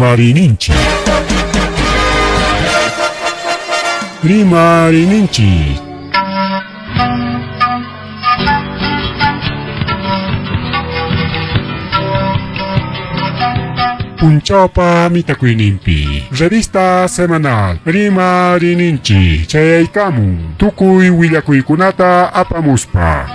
Rimariyninchik. Rimariyninchik. Punchawpa mitakuyninpi revista semanal Rimariyninchik chayaykamun tukuy willakuykunata apamuspa.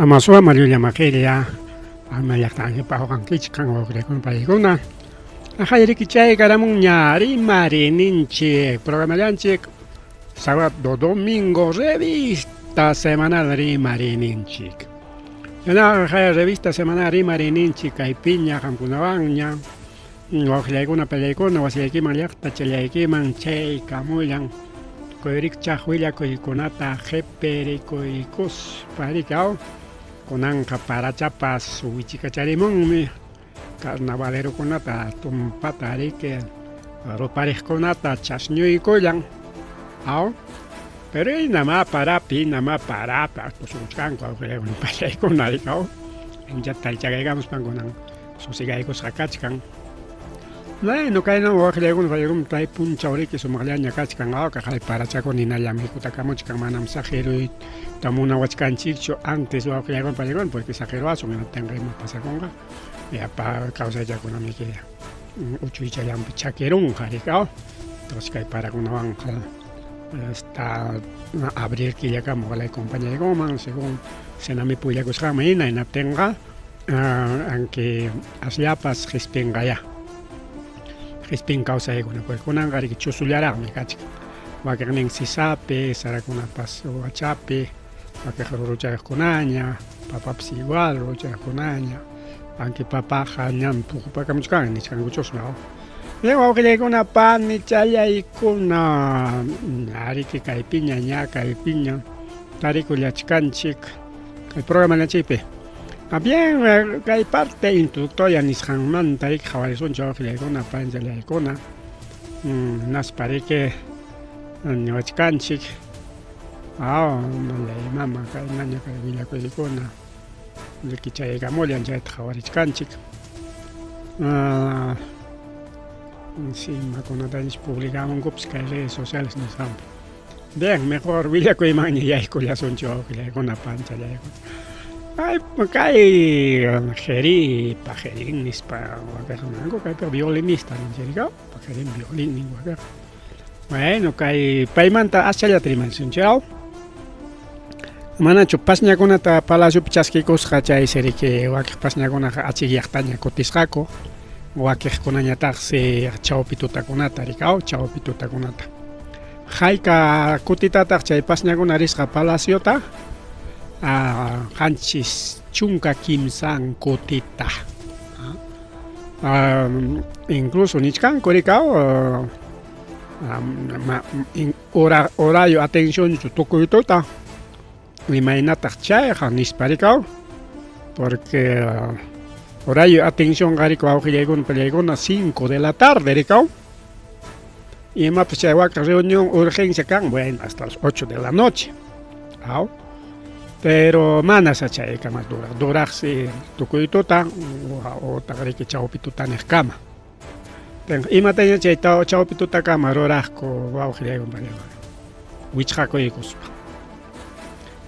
Amasua mallulla maqilla ama llaqtanchikpa awqankichik wawqikuna paykuna Ajayriki chay karamunña rimariyninchik programallanchik sábado domingo revista semanal rimariyninchik Chaynaqa revista semanal rimariyninchik kaypiña qamkunawanña wawqillaykuna pallaykuna wasiyaykiman llaqta challaykiman chaykamullan tukuy rikchaq willakuykunata qipirikuykuspa riki aw kunanqa parachapas wichikacharimunmi Carnavalerokunata tumpata riki rupariqkunata chasñuykullan aw pero inamá parapi inamá parapi tusuchkanku pallaykuna riki aw anchata tallchakaykamuspan kunan susigaykusqa kachkan. Bueno, kayna waqllaykuna pallaykuna tay punchaw riki sumaqllaña kachkan aw kaqay parachakuna hinallam hikutakamuchkan manam saqiruyta munawachkanchikchu antes wawqillaykuna pallaykuna porque saqiruwasun hinaptinqa ima pasakunqa yapa kawsaychakunamiki uchuychallanpi chakirunqa riki aw entonces kay parakunawanqa hasta abril killakama ojalá compañaykuman según Senamip willakusqanman hina hinaptinqa Aunque asllapas qispinqayá. Qispin kawsaykuna porque kunanqa riki chusullaraqmi kachkan. Wakinnin sisapi, sarakunapas wachapi, wakinqa ruruchayuqkunaña, papapas igual ruruchayuqkunaña. Aunque papaqa ñam puqupakamuchkan nichkankuchusmi aw. Bien wawqillaykuna panichallaykuna ariki kaypiña ña kaypiña tarikullachkanchik kay programanachikpi. Ah, bien, kay parte introductoria nisqanmanta riki qhawarisunchik wawqillaykuna panchallaykuna hinaspa riki niwachkanchik aw mallay mama kaynaña kay willakuykuna riki chayaykamullan chayta qhawarichkanchik si imakunatañas publicamunkupas kay redes sociales nisqanpi. Bien, mejor willakuymanña yaykullasunchik wawqillaykuna panchallaykuna. Ay, kay Jeri, Pajerín nispa wakaqmanku kaypi violinista ninchik, Pajerín violín nin wakaq. Bueno, kay paymanta aschallata rimansunchik. Manachu pasñakunata palaciopi chaskikusqa chaysi riki wakiq pasñakunaqa achikyaqtaña kutisqaku, wakiqkunañataqsi chawpi tutakunata riki aw chawpi tutakunata. Hayka kutitataq chay pasñakuna risqa palaciota? 73 kutita. Incluso nichkanku riki aw Hora, horario atencionchu tukuy tuta imaynataq chayqa nispa rikaw porque horario atención riko wawqillaykuna pallaykuna 5 de la tarde rikaw imapas chay waka reunión urgencia kan bueno hasta las 8 de la noche aw pero manas chaykama duraq duraqsi tukuy tuta otaq riki chawpi tutaniqkama. Imataña chay chawpi tutakama ruraqku wawqillaykuna pallaykuna wichqakuykuspa.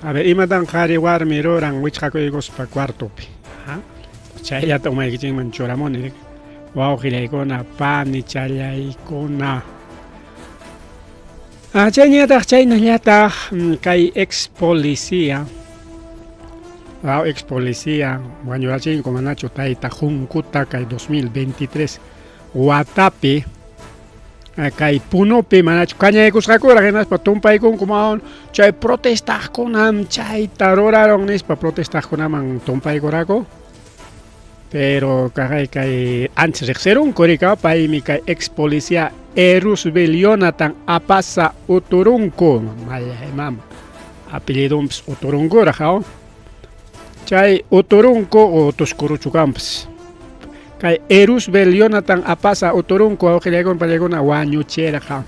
A ver, imatan qhari warmi ruran wichqakuykuspa cuartopi? Chayllata umaykichikman churamuni. Wawqillaykuna, panichallaykuna. Ah, chayñataq chaynallataq kay ex policía Waw ex policía wañurachinku manachu tayta Junkuta kay 2023 watapi kay Punopi manachu kañaykusqakuraq hinaspa tumpaykunku mawan chay protestaqkunam chayta rurarun nispa protestaqkunaman tumpaykuraku. Pero kay kay ancha riqsirunku rika paymi kay ex policía Erusbel Jonathan Apaza Uturunku maya mama apellidonpis Uturunkuraq aw chay Uturunku o Tuskuruchu kanpas kay Erusbel Jonathan Apaza Uturunku wawqillaykuna pallaykuna wañuchirqa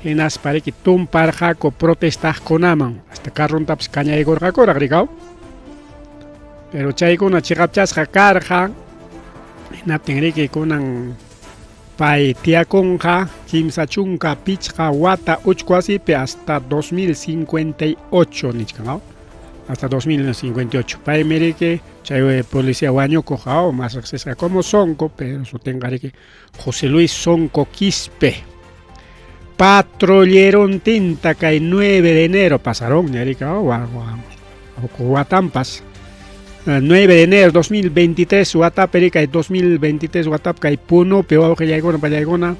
hinaspa riki tumparqaku protestaqkunaman hasta carrontapas kañaykurqakuraq rikaw pero chaykuna chiqapchasqa karqa hinaptin riki kunan pay tiyakunqa 35 wata uchku wasipi hasta 2058 nichkan aw hasta 2058 paymi riki chay policía wañukuq aw más riqsisqa como Sonco pero sutinqa riki José Luis Sonco Quispe. Patrullerontinta kay 9 de enero pasaron ña riki watampas 9 de enero 2023 watapi riki kay 2023 watapi kay Punopi wawqillaykuna pallaykuna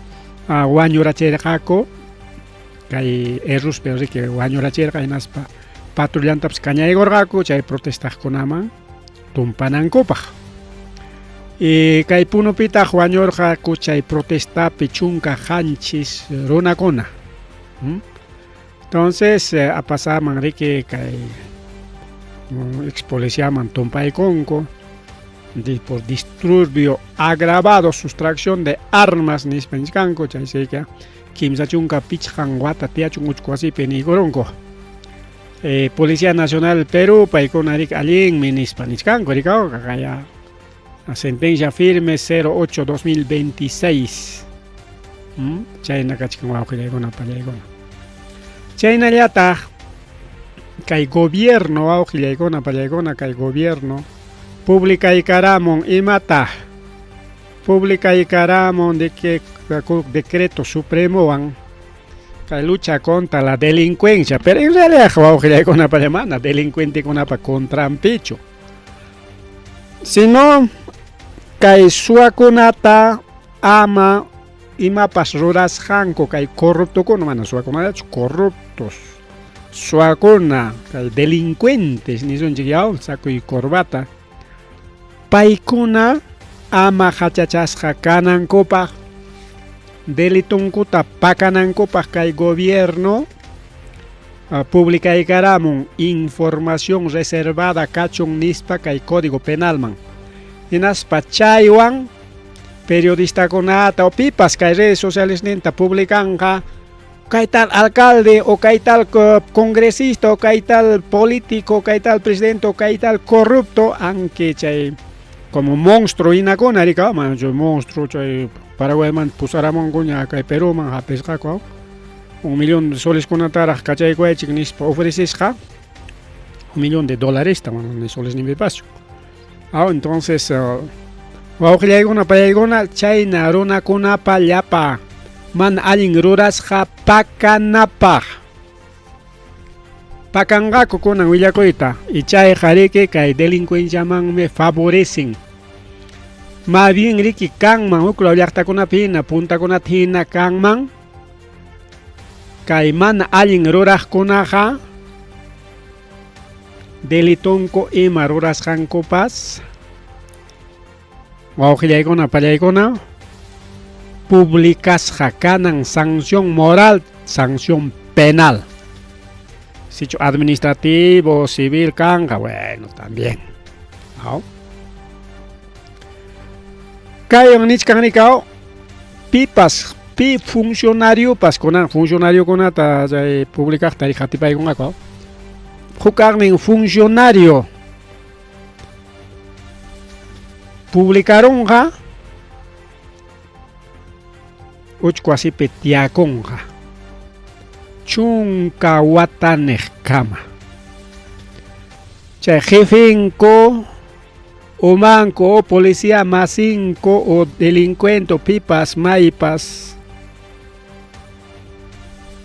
wañurachirqaku kay Erruspi riki wañurachirqa hinaspa patrullantapas kañaykurqaku chay protestaqkunaman tumpanankupaq. Y kay Punopitaq wañurqaku chay protestapi 17 runakuna. Entonces apasaman riki kay ex policiaman tumpaykunku por disturbio agravado, sustracción de armas nispa nichkanku chay sika 35 wata tiyachun uchku wasipi niykurunku. Policía Nacional Perú paykuna riki allinmi nispa nichkanku rikaw kaya sentencia firme 08-2026 chayna kachkan wawqillaykuna pallaykuna chaynallataq kay gobierno wawqillaykuna pallaykuna kay gobierno publicaykaramun imata publicaykaramun de que decreto supremowan kay lucha contra la delincuencia pero en realidad wawqillaykuna palla mana delincuentekunapa contranpichu sino kay suwakunata ama imapas rurasqanku kay corruptokuna mana suwakunatachu corruptos suwakuna kay delincuentes nisunchik yaw saco y corbata paykuna ama hachachasqa kanankupaq delitunkuta pakanankupaq kay gobierno publicaykaramun información reservada kachun nispa kay código penalman hinaspa chaywan periodistakunata o pipas kay redes sociales ninta publicanqa kay tal alcalde o kay tal congresista o kay tal político kay tal presidente o kay tal corrupto aunque chay como monstruo hinakuna rika mana chay monstruo chay Paraguayman pusaramunkuña kay Perúman hapisqaku 1 millón de soleskunataraq kachaykuwaychik nispa ofrecisqa 1 millón de dólares mana ni soles ni pipaschu. Entonces wawqillaykuna payaykuna chayna runakunapa llapa mana allin rurasqa pakanapaq pakanqaku kunan willakuyta y chayqa riki kay delincuenciamanmi favorecen más bien riki kanman huk law llaqtakunapi hina puntakunata hina kanman kay mana allin ruraqkunaqa delitonku ima rurasqankupas wawqillaykuna pallaykuna publicasqa kanan sanción moral, sanción penal. Sichu administrativo, civil kanqa, bueno, también. ¿No? Kaywan nichkan rikaw pipas pi funcionariopas kunan funcionariokunata chay publicaqta qatipaykunqaku huk funcionario publicarunqa uchku wasipi tiyakunqa 10 wataniqkama chay jefenku umanku o policía masinku o delincuente pipas maypas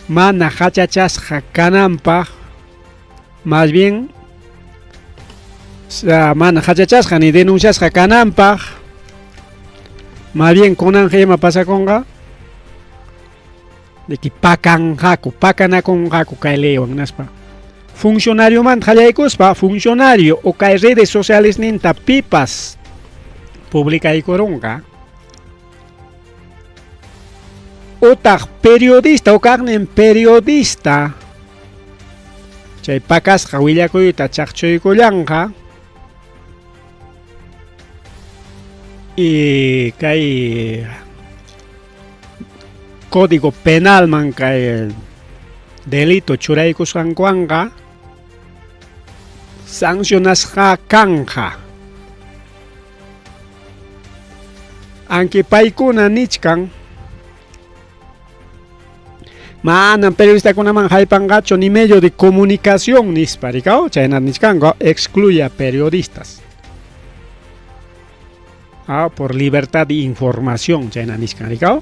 mana hachachasqa kananpaq más bien mana hachachasqa ni denunciasqa kananpaq más bien kunanqa ima pasakunqa de que pakanqaku pakanakunqaku kay leywan nispa funcionariomanta qallaykuspa funcionario o kay redes sociales ninta pipas. Publicaykurunqa. Utaq periodista ukaqnin periodista chay pakasqa willakuyta chaqchuykullanqa y kay código penalman kay delito churaykusqankuwanqa sancionasqa kanqa. Aunque paykuna nichkan manam periodistakunaman haypanqachu ni medio de comunicación nispa rikaw chayna nichkanku excluye a periodistas. Ah, por libertad de información chayna nichkan rikaw.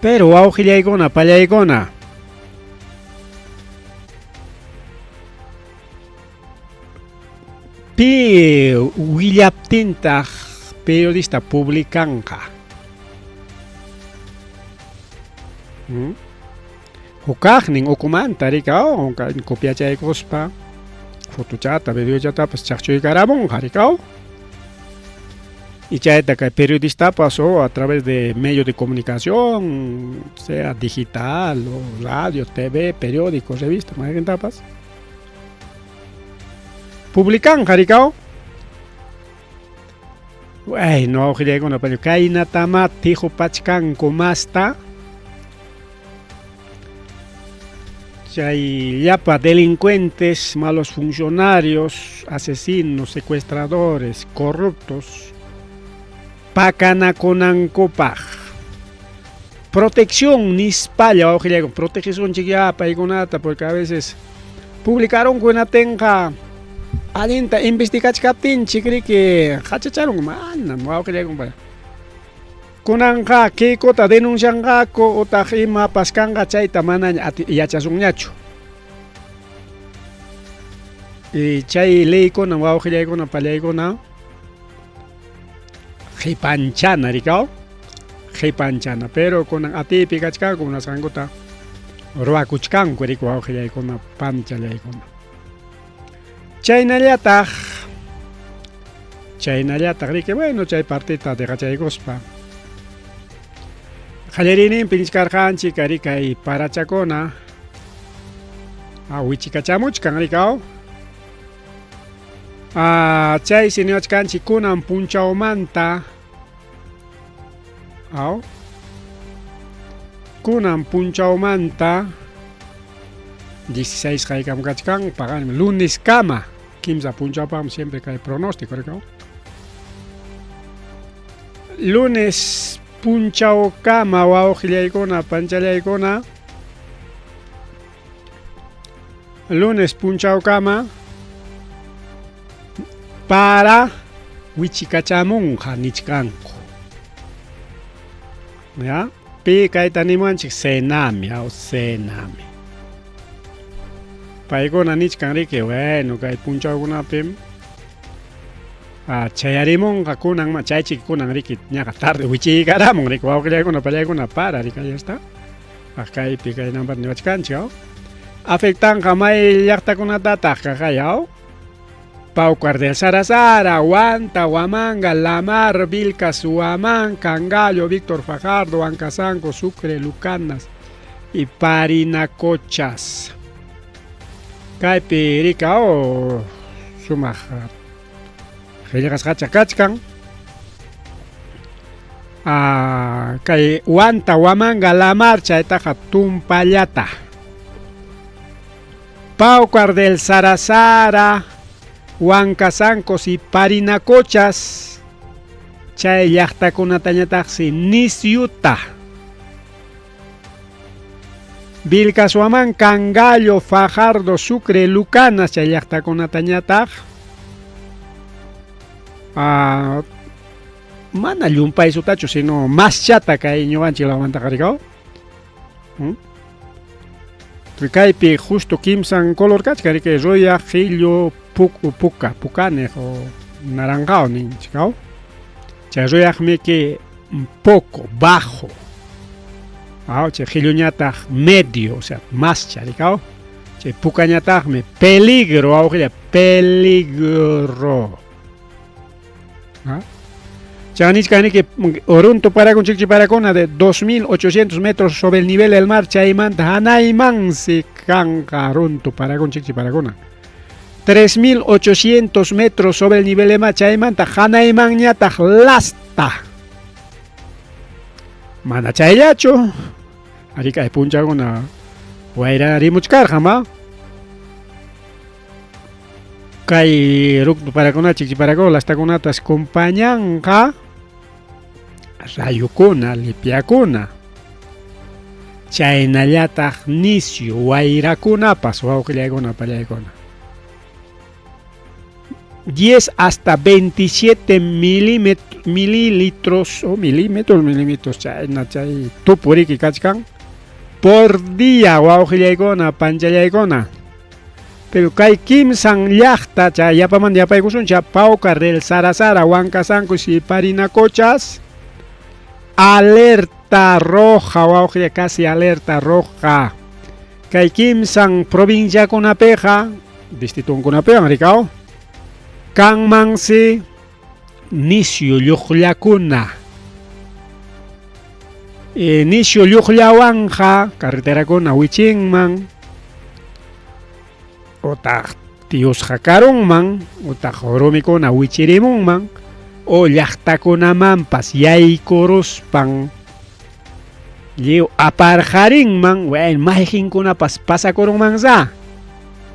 Pero wawqillaykuna pallaykuna Pi willaptintaq periodista publicanqa? Hmm? Hukaqnin ukumanta rikaw, copiachaykuspa fotochata, videochatapas chaqchuykaramunqa rikaw. Y chayta kay periodistapas o a través de medio de comunicación, sea digital o radio, TV, periódico, revista, mayqintapas. Publicanqa rikaw. Bueno, wawqillaykuna, pero kaynatamá tijupachkanku masta. Chay llapa delincuentes, malos funcionarios, asesinos, secuestradores, corruptos, pakanakunankupaq. Protección nispalla, wawqillaykuna, protegesunchikyá paykunata, porque a veces publicarunku hinaptinqa allinta investigachkaptinchik riki qachacharunku, manam wawqillaykuna. Kunanqa Keikota denuncianqaku utaq imapas kanqa chayta manaña yachasunñachu. Y chay leykuna wawqillaykuna pallaykuna qhipanchana rikaw qhipanchana pero kunan atiypi kachkanku munasqankuta ruwakuchkanku riku wawqillaykuna panchallaykuna. Chaynallataq chaynallataq riki bueno chay partita deqachaykuspa qallariyninpi nichkarqanchik ari kay parachakuna wichikachamuchkan rikaw chaysi niwachkanchik kunan punchawmanta aw kunan punchawmanta 16 qaykam kachkan paqarin lunes kama kimsa punchawpaqmi siempre kay pronóstico rikaw lunes punchawkama wawqillaykuna panchallaykuna lunes punchawkama para wichikachamunqa nichkanku ya pi kayta nimuwanchik Senami aw Senami paykuna nichkan riki bueno kay punchawkunapim chayarimunqa kunan chaychik kunan riki ñaqa tarde wichiykaramun riki wawqillaykuna pallaykuna para riki ahí está kaypi kaynanpata niwachkanchik aw afectanqa may llaqtakunatataq kaqay aw Paucar del Sarasara, Huanta, Huamanga, Lamar, Vilcas, Huamán, Cangallo, Víctor Fajardo, Ancasanco, Sucre, Lucanas y Parinacochas. Kaypi rika o sumaq qillqasqacha kachkan. Kay Huanta, Huamanga, Lamar chaytaqa tumpallata. Paucar del Sarasara, Huancasancos y Parinacochas chay llaqtakunatañataqsi nisyuta. Vilcashuamán, Cangallo, Fajardo, Sucre, Lucanas chay llaqtakunatañataq mana llumpaysutachu sino maschata kay ñuqanchik lawmantaqa rikaw. Kaypi justo kimsan color kachkan riki ruyaq, qillu, puka, pukaniq o naranjao ninchik aw. Chay ruyaqmiki poco, bajo. Aw, chay qilluñataq medio, o sea, mascha rikaw. Chay pukañataqmi peligro, awqilla, peligro. Chanichkaniki runtu parakun chikchi parakuna de 2800 metros sobre el nivel del mar chaymanta hanaymansi kanqa runtu parakun chikchi parakuna. 3800 metros sobre el nivel del mar chaymanta hanaymanñataq lasta. Mana chayllachu. Ari kay punchakuna wayra rimuchkarqa ma. Kay ruktu parakuna chikchi parakuna lastakunatas compañanqa rayukuna lipiakuna chaynallataq nisyu wayrakunapas wawqillaykuna pallaykuna 10 hasta 27 mililitros o milímetros milímetros chayna chay tupuriki kachkan por día wawqillaykuna panchallaykuna. Pero kay kimsan llaqta chay yapamanta yapaykusunchik Paucar del Sarasara, Huancasanco y Parinacochas, alerta roja wawqilla casi alerta roja. Kay kimsan provinciakunapiqa distritunkunapiwan rikaw kanmansi nisyu lluqllakuna. Nisyu lluqllawanqa carreterakuna wichinman utaq tiyusqa karunman utaq rumikuna wichirimunman o llaqtakunamanpas yaykuruspan lliw aparqarinman bueno mayqinkunapas pasakurunmansa.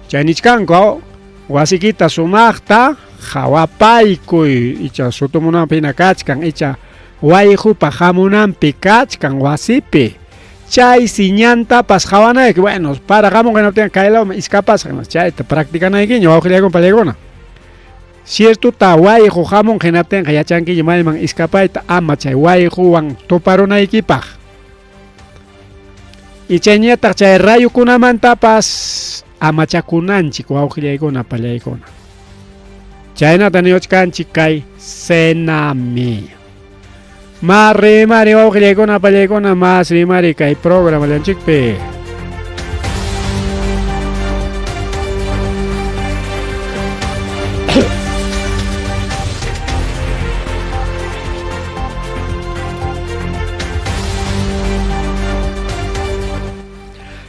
Chay nichkanku wasikita sumaqta qhawapaykuy icha sutumunanpi hina kachkan icha wayqupa hamunanpi kachkan wasipi. Chaysi ñantapas qhawanayki bueno para hamunqa hinaptinqa kay lawman iskapasaq chayta practicanaykiña wawqillaykuna pallaykuna. Ciertota wayqu hamunqa hinaptinqa yachankiña mayman iskapayta ama chay wayquwan tuparunaykipaq. Y chayñataq chay rayukunamantapas amachakunanchik wawqillaykuna pallaykuna. Chaynata niwachkanchik kay Senami. Mas rimari wawqillaykuna pallaykuna mas rimari kay programa llanchikpi.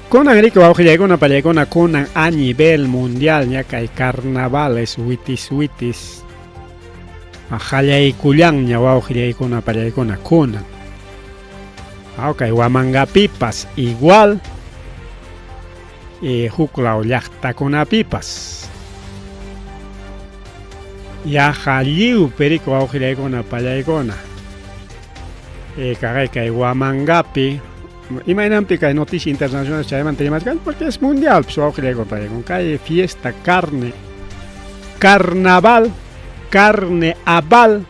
Kunan riki wawqillaykuna pallaykuna kunan a nivel mundial ña kay carnavales witis witis qallaykullanña wawqillaykuna pallaykuna kunan. Kay Huamangapipas igual huklaw llaqtakunapipas. Yaqa lliwpi riki wawqillaykuna pallaykuna. Kaqay kay Huamangapi imaynanpi kay noticia internacional chaymanta rimachkan porque es mundial pues wawqillaykuna pallaykuna kay fiesta carne carnaval carne abal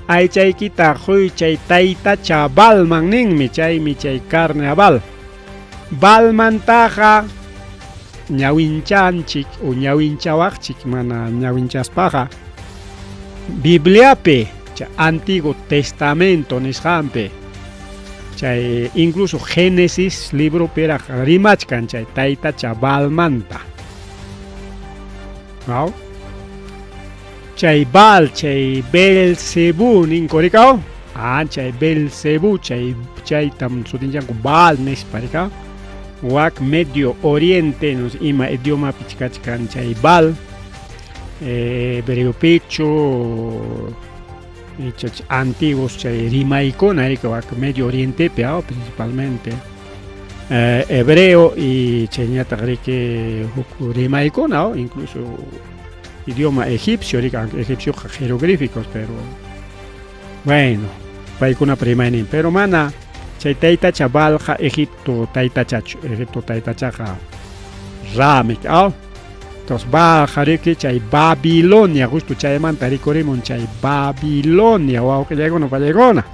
aychaykita quy chay taytacha Balman ninmi chaymi chay carne abal Balmantaqa ñawinchanchik o ñawinchawaqchik mana ñawinchaspaqa Bibliapi chay Antiguo Testamento nisqanpi chay incluso Génesis libropiraq rimachkan chay taytacha Balmanta. ¿No? Chay Baal, chay Belcebú ninku rikaw. Ah, chay Belcebú, chay chaytam sutinchanku Baal nispa rikaw. Wak Medio Oriente, no sé, ima idiomapi kachkan chay Baal. Hebreopichu, icha antiguos chay rimaykuna rikaw wak Medio Orientepi, principalmente. Hebreo y chayñataq riki huk rimaykuna, incluso idioma egipcio, riki, aunque egipcioqa jeroglíficos, pero bueno, paykunapa rimaynin, pero mana chay taytacha Baalqa Egipto taytachachu, Egipto taytachaqa Ramik, Entonces Baalqa riki chay Babilonia, justo chaymanta rikurimun chay Babilonia, wawqillaykuna pallaykuna.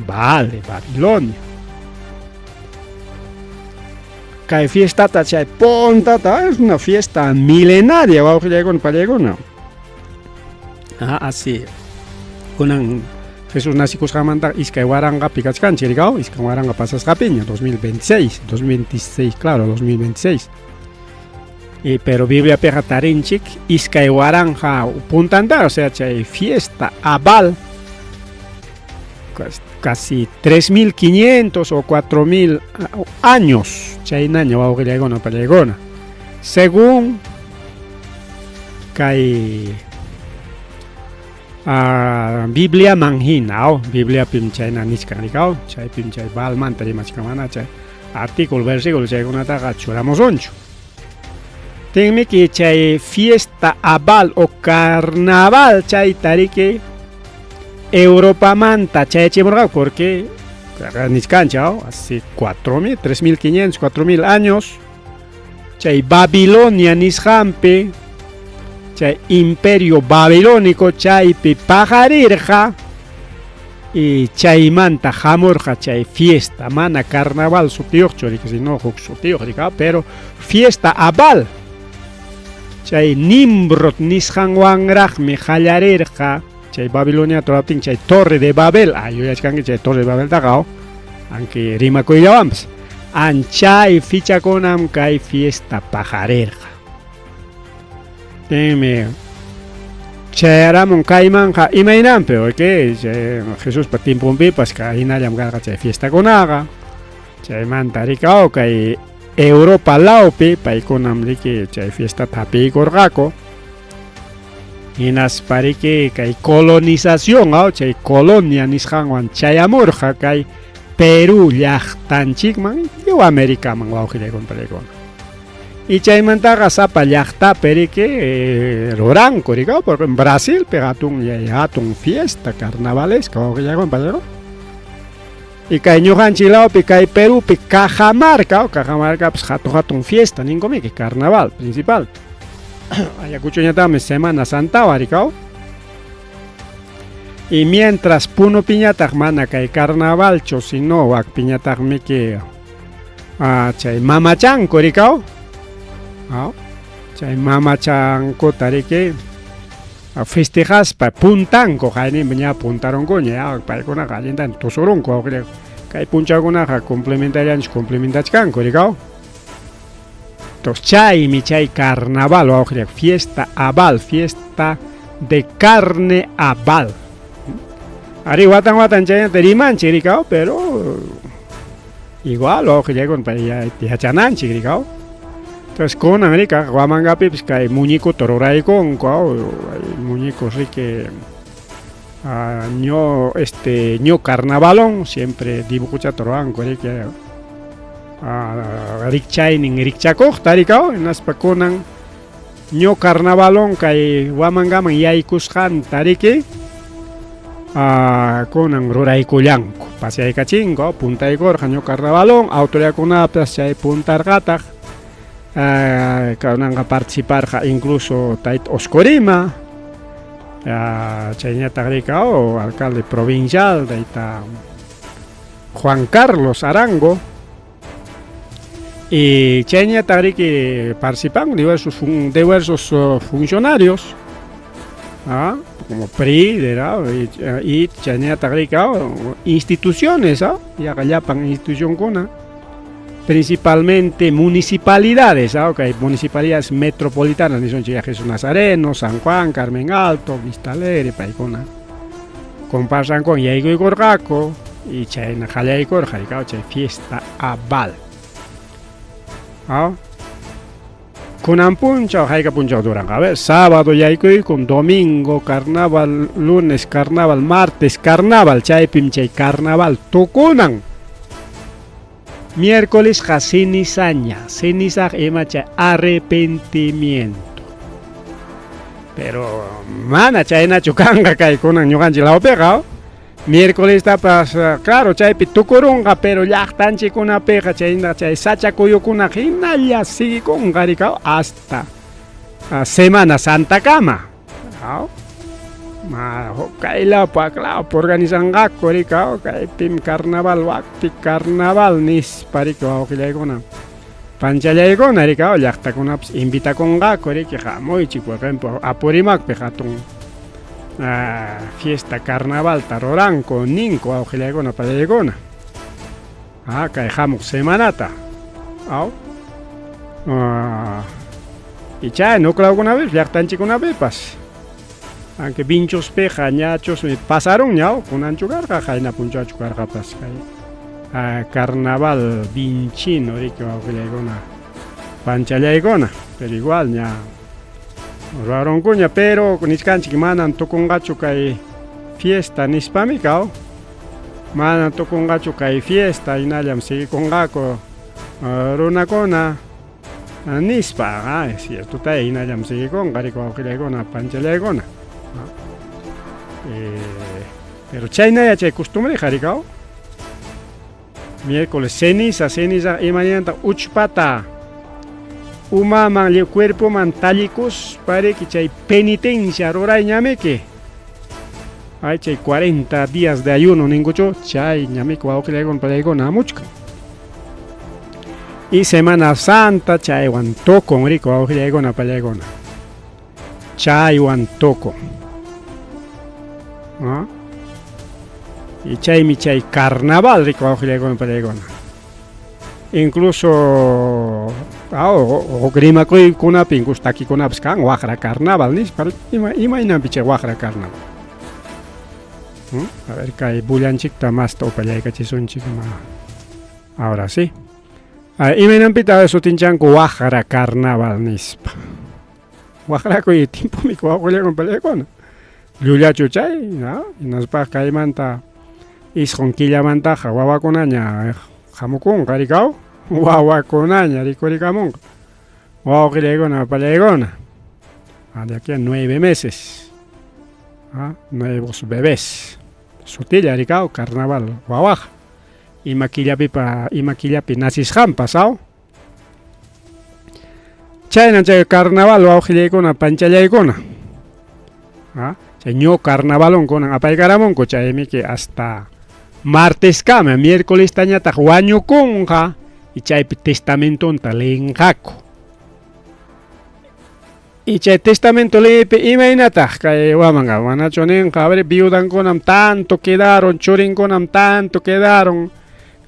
Vale, Babilonia. Kay fiestata chay puntata es una fiesta milenaria, wawqillaykuna pallaykuna. Así. Kunan Jesús nacikusqanmanta iskay waranqapi kachkanchik, rikaw, iskay waranqa pasasqapiña, 2026, 2026, claro, 2026. Y, pero Bibliapiqa tarinchik iskay waranqa puntanta, o sea, chay fiesta abal. Casi 3500 o 4000 años chaynaña wawqillaykuna pallaykuna. Según kay Bibliaman hina, Bibliapim chayna nichkan rikaw, chaypim chay Baalmanta rimachkan mana chay artículo, versículo chaykunataqa churamusunchu. Tinmiki chay fiesta a Baal o carnaval chayta riki Europamanta chayachimurqaku porque nichkanchik hace 4000, 3500, 4000 años chay Babilonia nisqanpi chay imperio babilónico chaypi paqarirqa y chaymanta hamurqa chay fiesta mana carnaval sutiyuqchu riki sino huk sutiyuq rika pero fiesta a Baal chay Nimrod nisqanwanraqmi qallarirqa chay Babilonia turaptin chay Torre de Babel yuyachkanki chay Torre de Babeltaqa aunque rimakuyllawanpas anchay fichakunam kay fiesta paqarirqa. Tinmi chayaramun kaymanqa imaynanpi porque Jesuspa tiemponpipas hinallam karqa chay fiestakunaqa chaymanta rikaw kay Europa lawpi paykunam riki chay fiestata hapiykurqaku hinaspa riki kay colonización chay colonia nisqanwan chayamurqa kay Perú llaqtanchikman lliw Americaman wawqillaykuna pallaykuna. Y chaymantaqa sapa llaqtapi riki ruranku rikaw porque en Brasilpi hatun hatun fiesta carnavalesca wawqillaykuna pallaykuna. Y kay ñuqanchik lawpi kay Perúpi Cajamarca, Cajamarcapas hatun hatun fiesta ninkumiki carnaval principal. Ayacuchoñataqmi Semana Santawan rikaw. Y mientras Punopiñataq mana kay carnavalchu sino wakpiñataqmiki chay mamachanku rikaw. Chay mamachankuta riki festejaspa puntanku qayninpi ña puntarunkuña paykunaqa allintan tusurunku kay punchawkunaqa complementallanchik complementachkanku rikaw. Entonces chaymi chay carnaval wawqillak fiesta a Baal, fiesta de carne a Baal. Ari watan watan chaynata rimanchik rikaw pero igual wawqillaykuna yachananchik rikaw. Entonces kunan rika Huamangapipas kay muñecuta ruraykunku muñecos riki ño este ño carnavalón siempre dibujuchata ruranku riki rikchaynin rikchakuqta rikaw hinaspa kunan ño carnavalón kay Huamangaman yaykusqanta riki kunan ruraykullanku paseaykachinku puntaykurqa ño carnavalón autoridadkunapas chay puntarqataq kunanqa participarqa incluso tayta Oscorima chayñataq rikaw alcalde provincial tayta Juan Carlos Arango y chayñataq riki participan diversos diversos funcionarios como PRI y chayñataq rikaw instituciones yaqa llapan institucionkuna principalmente municipalidades, kay municipalidades metropolitanas nisunchik Jesús Nazareno, San Juan, Carmen Alto, Vista Alegre paykuna comparsankuwan yaykuykurqaku y chayna qallaykurqa rikaw chay fiesta a Baal. Kunan punchaw hayka punchaw duranqa a ver sábado yaykuykun domingo carnaval lunes carnaval martes carnaval chaypim chay carnaval tukunan. Miércoles cenizaña, ceniza ima chay arrepentimiento. Pero mana chaynachu kanqa kay kunan ñuqanchik lawpiqa miércoles tapas claro chaypi tukurunqa pero llaqtanchikkunapiqa chayna chay sacha kuyukuna hinalla siguikunqa rikaw hasta Semana Santakama. Ma kay lawpi waklawpi organizanqaku rikaw kaypim carnaval wakpi carnaval nispa riki wawqillaykuna panchallaykuna rikaw llaqtakunapas invitakunqaku riki hamuychik por ejemplo Apurímacpi hatun fiesta carnavalta ruranku ninku wawqillaykuna pallaykuna kay hamuq semanata aw y chay nuklawkunapipas llaqtanchikkunapipas. Aunque Vinchospiqa ñachusmi pasarunña, kunanchu karqa, qayna punchawchu karqapas kay carnaval vinchino riki wawqillaykuna panchallaykuna, pero igual ña ruwarunkuña, pero nichkanchik manan tukunqachu kay fiesta nispami kaw, manan tukunqachu kay fiesta, hinallam siguikunqaku runakuna nispa. Ah, es cierto, tay hinallam siguikunqa riki wawqillaykuna panchallaykuna. Pero chaynaya chay costumbreqa rikaw. Miércoles ceniza, ceniza imaynanta uchpata umaman lliw cuerpoman tallikuspa riki chay penitencia rurayñamiki. Ay chay 40 días de ayuno ninkuchu, chay ñamiki wawqillaykuna pallaykuna hamuchkan. Y Semana Santa chaywan tukun riki wawqillaykuna pallaykuna. Chaywan tukun. ¿Ah? Y chaymi chay carnaval riki wawqillaykuna pallaykuna. Incluso huk rimakuykunapi incluso takikunapas kan waqra carnaval nispa, ima imaynanpi chay waqra carnaval. A ver kay bullanchikta masta upallaykachisunchik ma. Ahora sí. Imaynanpitaq sutinchanku waqra carnaval nispa. Waqrakuy tiempumi wawqillaykuna pallaykuna. Llullachu chay, ¿no? Hinaspa kaymanta isqun killamantaqa wawakunaña hamukunqa rikaw, wawakunaña rikurikamunqa. Wawqillaykuna pallaykuna. De aquí a 9 meses. Nuevos bebés. Sutilla rikaw carnaval wawaqa. Ima killapipa ima killapi nacisqanpas, aw? Chaynan chay carnaval wawqillaykuna panchallaykuna. Chay ño carnavalunkunan apaykaramunku chaymiki hasta marteskama, miércolestañataq wañukunqa y chaypi testamentonta leenqaku. Y chay testamento leypi imaynataq kay wamanqa manachu ninqa, a ver, viudankunam tanto quedaron, churinkunam tanto quedaron.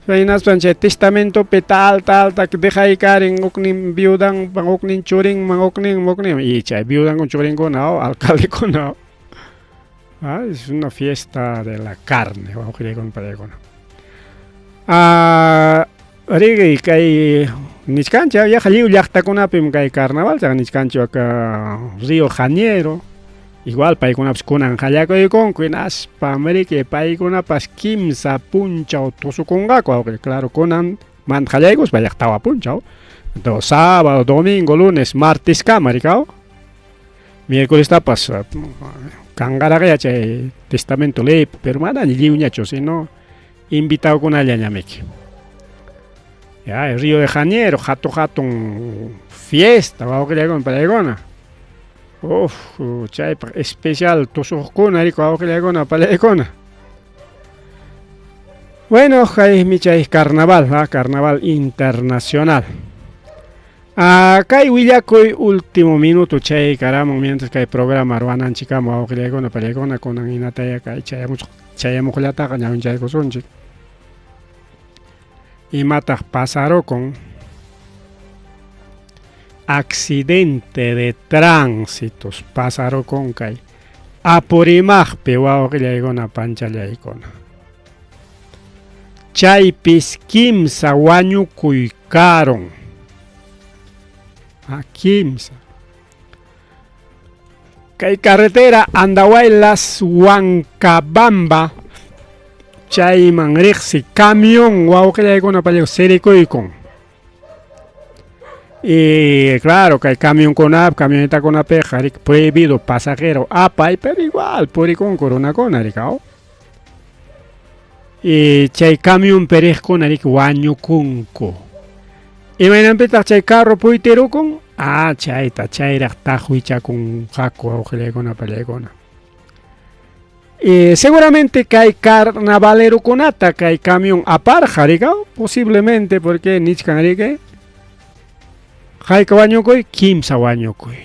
Hinaspan chay testamentopi tal tal tal dejaykarin huknin viudanman, huknin churinman, huknin huknin y chay viudankuna churinkuna alcaldekuna. Es una fiesta de la carne, wawqillaykuna pallaykuna. Riki kay nichkanchik yaqa lliw llaqtakunapim kay carnaval chaqa nichkanchik aka Río Janeiro igual paykunapas kunan qallakuykunku hinaspam riki paykunapas kimsa punchaw tusukunqaku wawqi, claro kunan manta qallaykuspa llaq tawa punchaw. Entonces, sábado, domingo, lunes, marteskama rikaw. Miércolestapas kanqaraqya chay testamento leypi, pero manaña lliwñachu, sino invitadokunallañamiki. Ya, el Río de Janeiro, hatun hatun fiesta, wawqillaykuna pallaykuna. Uf, chaypaq especial tusuqkuna riki wawqillaykuna pallaykuna. Bueno, kaymi chay carnaval, carnaval internacional. Kay willakuy último minuto chay karamun mientras kay programa ruwananchikama wawqillaykuna pallaykuna kunan hinataya kay chayamuqllataqa ñawinchaykusunchik. Imataq pasarukun? Accidente de tránsitos pasarukun kay Apurimaqpi wawqillaykuna panchallaykuna. Chaypis kimsa wañukuy karun. Kimsa. Kay carretera Andahuaylas Huancabamba chayman riqsi camión wawqillaykuna pallaykuna sirikuykun. Y claro, kay camionkunapi, camionetakunapiqa riki prohibido pasajero apay, pero igual purikunku runakuna rikaw. Y chay camionpi riqkuna riki wañukunku. Imaynanpitaq chay carro puytirukun? Chayta chayraq taqwichakunqaku wawqillaykuna pallaykuna. Y seguramente kay carnavalerokunata kay camión aparqa rikaw, posiblemente porque nichkan riki hayka wañukuy, kimsa wañukuy.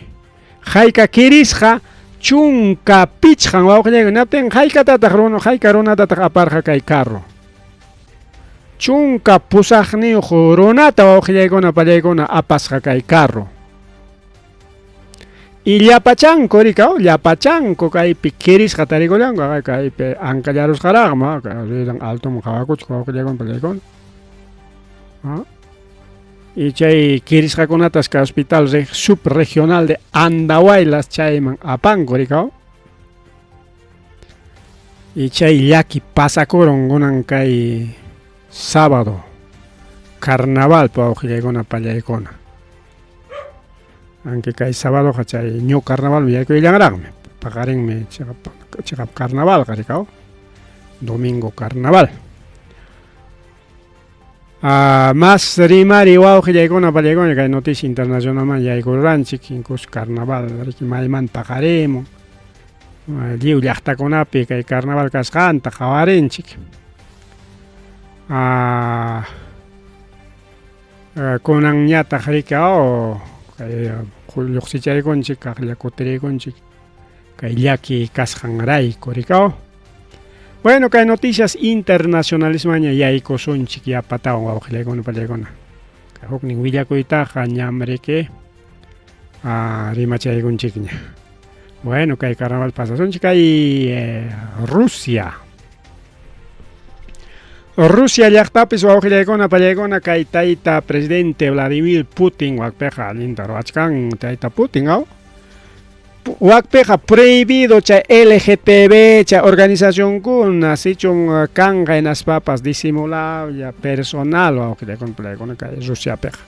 Hayka kirisqa 15 wawqillaykuna, hinaptin haykatataq runa, hayka runatataq aparqa kay carro. 18 runata wawqillaykuna pallaykuna apasqa kay carro. Y llapachanku rikaw, llapachanku kaypi kirisqa tarikullanku, kaypi ankallarusqaraqmi, riran altoman qhawakuchik wawqillaykuna pallaykuna. Y chay kirisqakunatas kay hospital subregional de Andahuaylas chayman apanku rikaw. Y chay llaki pasakurun kunan kay sábado carnaval wawqillaykuna pallaykuna. Aunque kay sábadoqa chay ñu carnavalmi yaykuyllanraqmi. Paqarinmi chiqap carnavalqa rikaw. Domingo carnaval. Más rimari wawqillaykuna pallaykuna kay noticia internacionalman yaykururanchik, incluso carnaval riki maymanta paqarimun. Lliw llaqtakunapi kay carnaval kasqanta qhawarinchik. Kunanñataq riki kay lluqsichaykunchik kaqlla kutiriykunchik kay llaki kasqanrayku rikaw. Bueno, kay noticias internacionalismaña yaykusunchik yapatawan wawqillaykuna pallaykuna. Kay huknin willakuytaqa ñam riki rimachaykunchikña. Bueno, kay carnaval pasasunchik kay Rusia. Rusia llaqtapis wawqillaykuna pallaykuna kay tayta presidente Vladimir Putin wakpiqa allinta ruwachkan tayta Putin aw. Wakpiqa prohibido chay LGTB chay organizacionkuna sichun kanqa hinaspapas disimulable personal wawqillaykuna pallaykuna kay Rusiapiqa.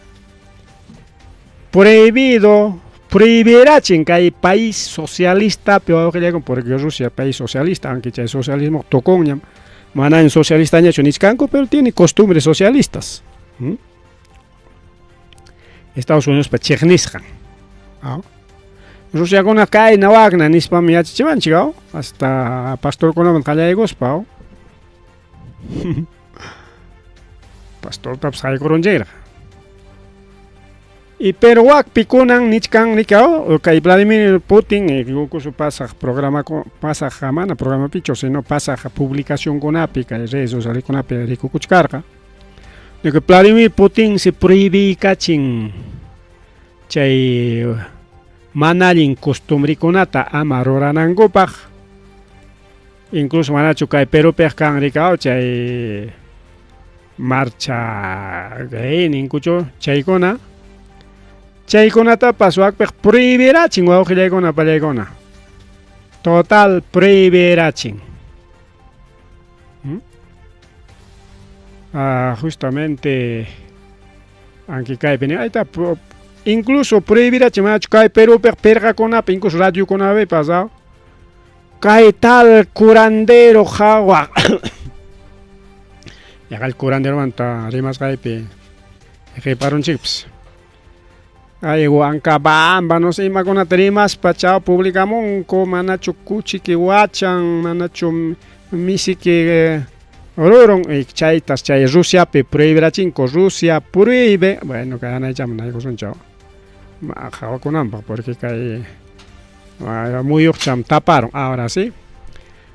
Prohibido prohibirachin kay país socialistapi wawqillaykuna porque Rusia país socialista aunque chay socialismo tukunñam manaña socialistañachu nichkanku pero tiene costumbres socialistas. Estados Unidospa chiqnisqan. Rusiakuna kayna wakna nispam yachachiwanchik hasta pastorkunaman qallaykuspa. Pastortapas haykurunchikraq. Y pero wakpi kunan nichkan rikaw kay Vladimir Putin incluso pasaq programa pasaq mana programapichu sino pasaq publicacionkunapi kay redes socialkunapi rikukuchkarqa. De que Vladimir Putin se prohibikachin chay mana allin costumbrikunata ama ruranankupaq. Incluso manachu kay Perupiq kan rikaw chay marcha gay ninkuchu chaykuna. Chaykunatapas wakpiq prohibirachin wawqillaykuna pallaykuna. Total prohibirachin. Justamente aunque kaypi nin ayta incluso prohibirachin manachu kay Perupiq pirqakunapi incluso radiokunapipas kay tal curandero hawa yaqa el curanderomanta rimasqaypi qiparunchikpas. Ay Huancabamba no sé imakunata rimaspa chaw publicamunku manachu kuchiki wachan manachu misiki rurun y chaytas chay Rusiapi prohibirachinku Rusia prohíbe bueno kay anaychaman naykusunchik qhawakunanpaq porque kay muyuqcham taparon ahora sí.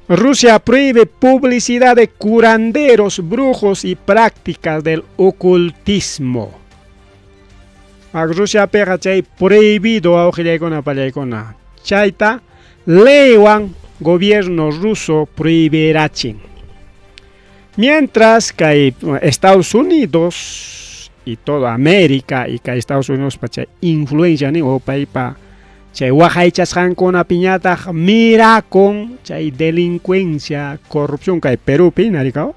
Rusia prohíbe publicidad de curanderos, brujos y prácticas del ocultismo. Rusiapiqa chay prohibido wawqillaykuna pallaykuna. Chayta leywan gobierno ruso prohibirachin. Mientras kay Estados Unidos y toda América y kay Estados Unidos pa chay influencia nin o paypa chay waqaychasqankunapiñataq mirakun chay delincuencia, corrupción kay Perupi narikaw.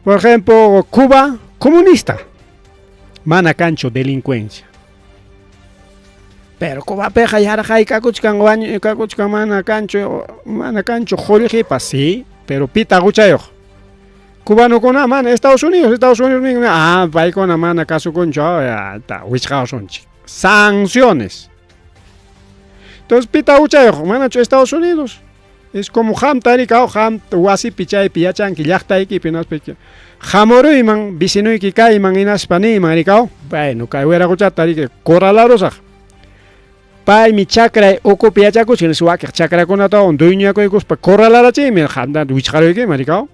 Por ejemplo, Cuba comunista. Mana kanchu delincuencia. Pero Cubapiqa yarqaykakuchkan wañuykakuchkan mana kanchu qullqipas, sí, pero pita huchayuq. Cubanokuna mana Estados Unidos nin paykuna mana kasukunchu wichqawasunchik. Sanciones. Entonces pita huchayuq manachu Estados Unidos. Es como qamta rikaw qam wasipi chaypi yachanki llaqtaykipi hinaspa hamuruyman vecinuyki kayman hinaspa niyman rikaw. Bueno, kay wiraquchata riki corralarusaq. Paymi chakray ukupi yachakuchkan nispa wakiq chakrakunatawan dueñoyakuykuspa corralarachiymi qamta wichqaruykiman rikaw.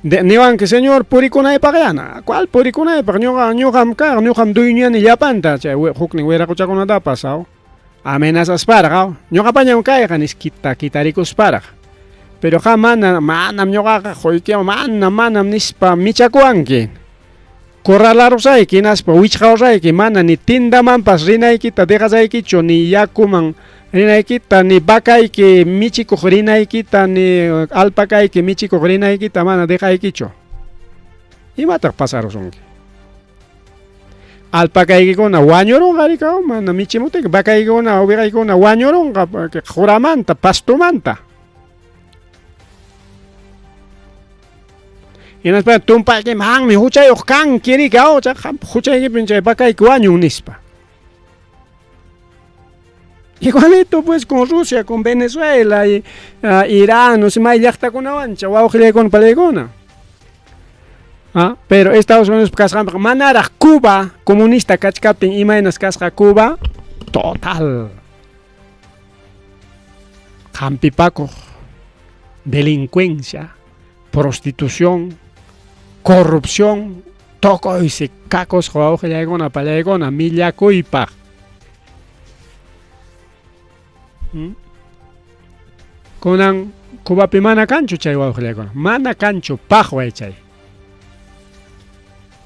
Niwanki, señor, purikunaypaqyana. Cuál purikunaypaq? Ñuqa, ñuqam kaq, ñuqam dueñoyani llapanta, chay huknin wiraquchakunatapas, aw. Amenazasparaq, ñuqapañam kayqa nis kita kitarikusparaq. Pero qam mana, manam ñuqaqa quykiwan, manam, manam nispa michakuwanki. Corralarusayki hinaspa wichqawrayki, mana ni tindamanpas rinaykita dejasaykichu, ni yakuman rinaykita, ni vacayki michikuq rinaykita, ni alpacayki michikuq rinaykita mana dejaykichu. Imataq pasarusunki? Alpacaykikuna wañurunqa rikaw, mana michimutiki, vacaykikuna, ovejaykikuna wañurunqa quramanta, pastomanta. Hinaspa tumpaykimanmi huchayuq kanki riki, aw, qampa huchaykipin chay vacayki wañun nispa. Igualito pues con Rusia, con Venezuela, y, Irán, no sé, may llaqtakunawancha, wawqillaykuna, palaykuna. Ah, pero Estados Unidos kasqanpiqa manaraq Cuba comunista kachkaptin imaynas kasqa Cuba, total. Hampipakuq, delincuencia, prostitución, corrupción, tukuysi kakusqa wawqillaykuna, pallaykuna, millakuypaq. Kunan Cubapi mana kanchu chay wawqillaykuna, mana kanchu paqway chay.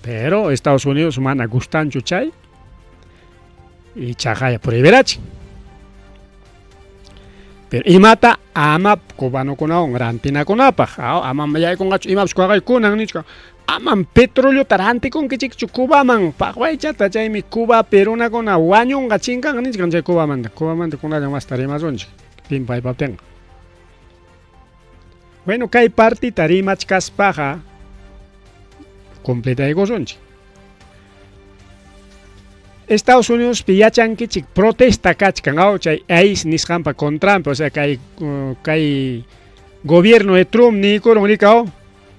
Pero Estados Unidos mana gustanchu chay, ichaqa prohibirachin. Pero imata ama cubanokunawan rantinakunapaq, ama yaykunqachu imapas kunan nichka, amam petroleota rantikunkichikchu Cubaman, paqwaychata, chaymi Cubapi runakuna wañunqa chinkanqa nichkan chay Cubamanta, Cubamanta kunallan masta rimasunchik, tiempo aypaptinqa. Bueno, kay partita rimachkaspaqa completaykusunchik. Estados Unidospi yachankichik protesta kachkan, aw, chay ICE nisqanpa contranpi, o sea, kay, kay gobierno de Trump niykurun rikaw,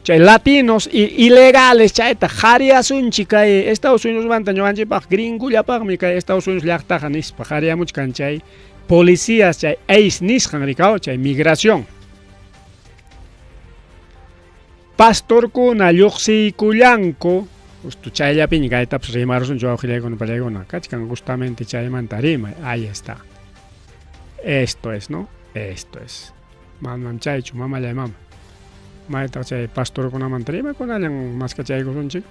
chay latinos y ilegales chayta qhariasunchik kay Estados Unidosmanta ñuqanchikpaq gringullapaqmi kay Estados Unidos llaqtaqa nispa qhariamuchkan chay policías chay ICE nisqan rikaw, chay migración. Pastorkuna lluqsiykullanku, justo chayllapiña kaytapas rimarusunchik wawqillaykuna pallaykuna, kachkan justamente chaymanta rimay, ahí está. Esto es, ¿no? Esto es. Manam chaychu, mamallay mama. Maytaq chay pastorkunamanta rimakunallan maskachaykusunchik.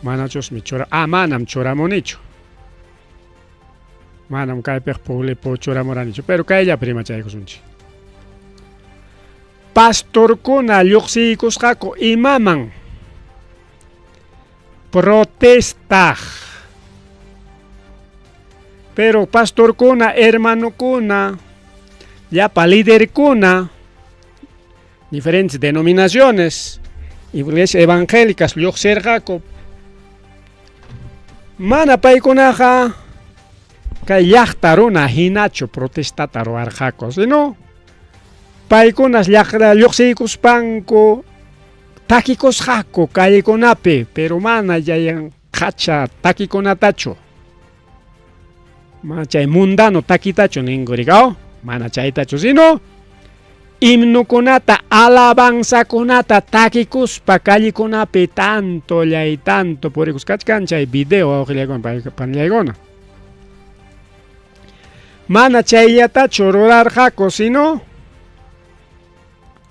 Manachusmi chura, ah, manam churamunichu. Manam kaypiq publipo churamuranichu, pero kayllapi rimachaykusunchik. Pastorkuna lluqsiykusqaku imaman protestaq. Pero pastorkuna, hermanokuna, llapa liderkuna, diferentes denominaciones, iglesias evangélicas lluqsirqaku. Mana paykunaqa kay llaqta runa hinachu protestata ruwarqaku, sino paykunas llaqta lluqsiykuspanku takikusqaku callekunapi, pero mana yayan qacha takikunatachu. Mana chay mundano takitachu ninku rikaw, mana chaytachu, sino himnokunata, alabanzakunata takikuspa callekunapi tanto llay tanto purikuskachkan chay video wawqillaykuna panillaykuna. Mana chayllatachu rurarqaku, sino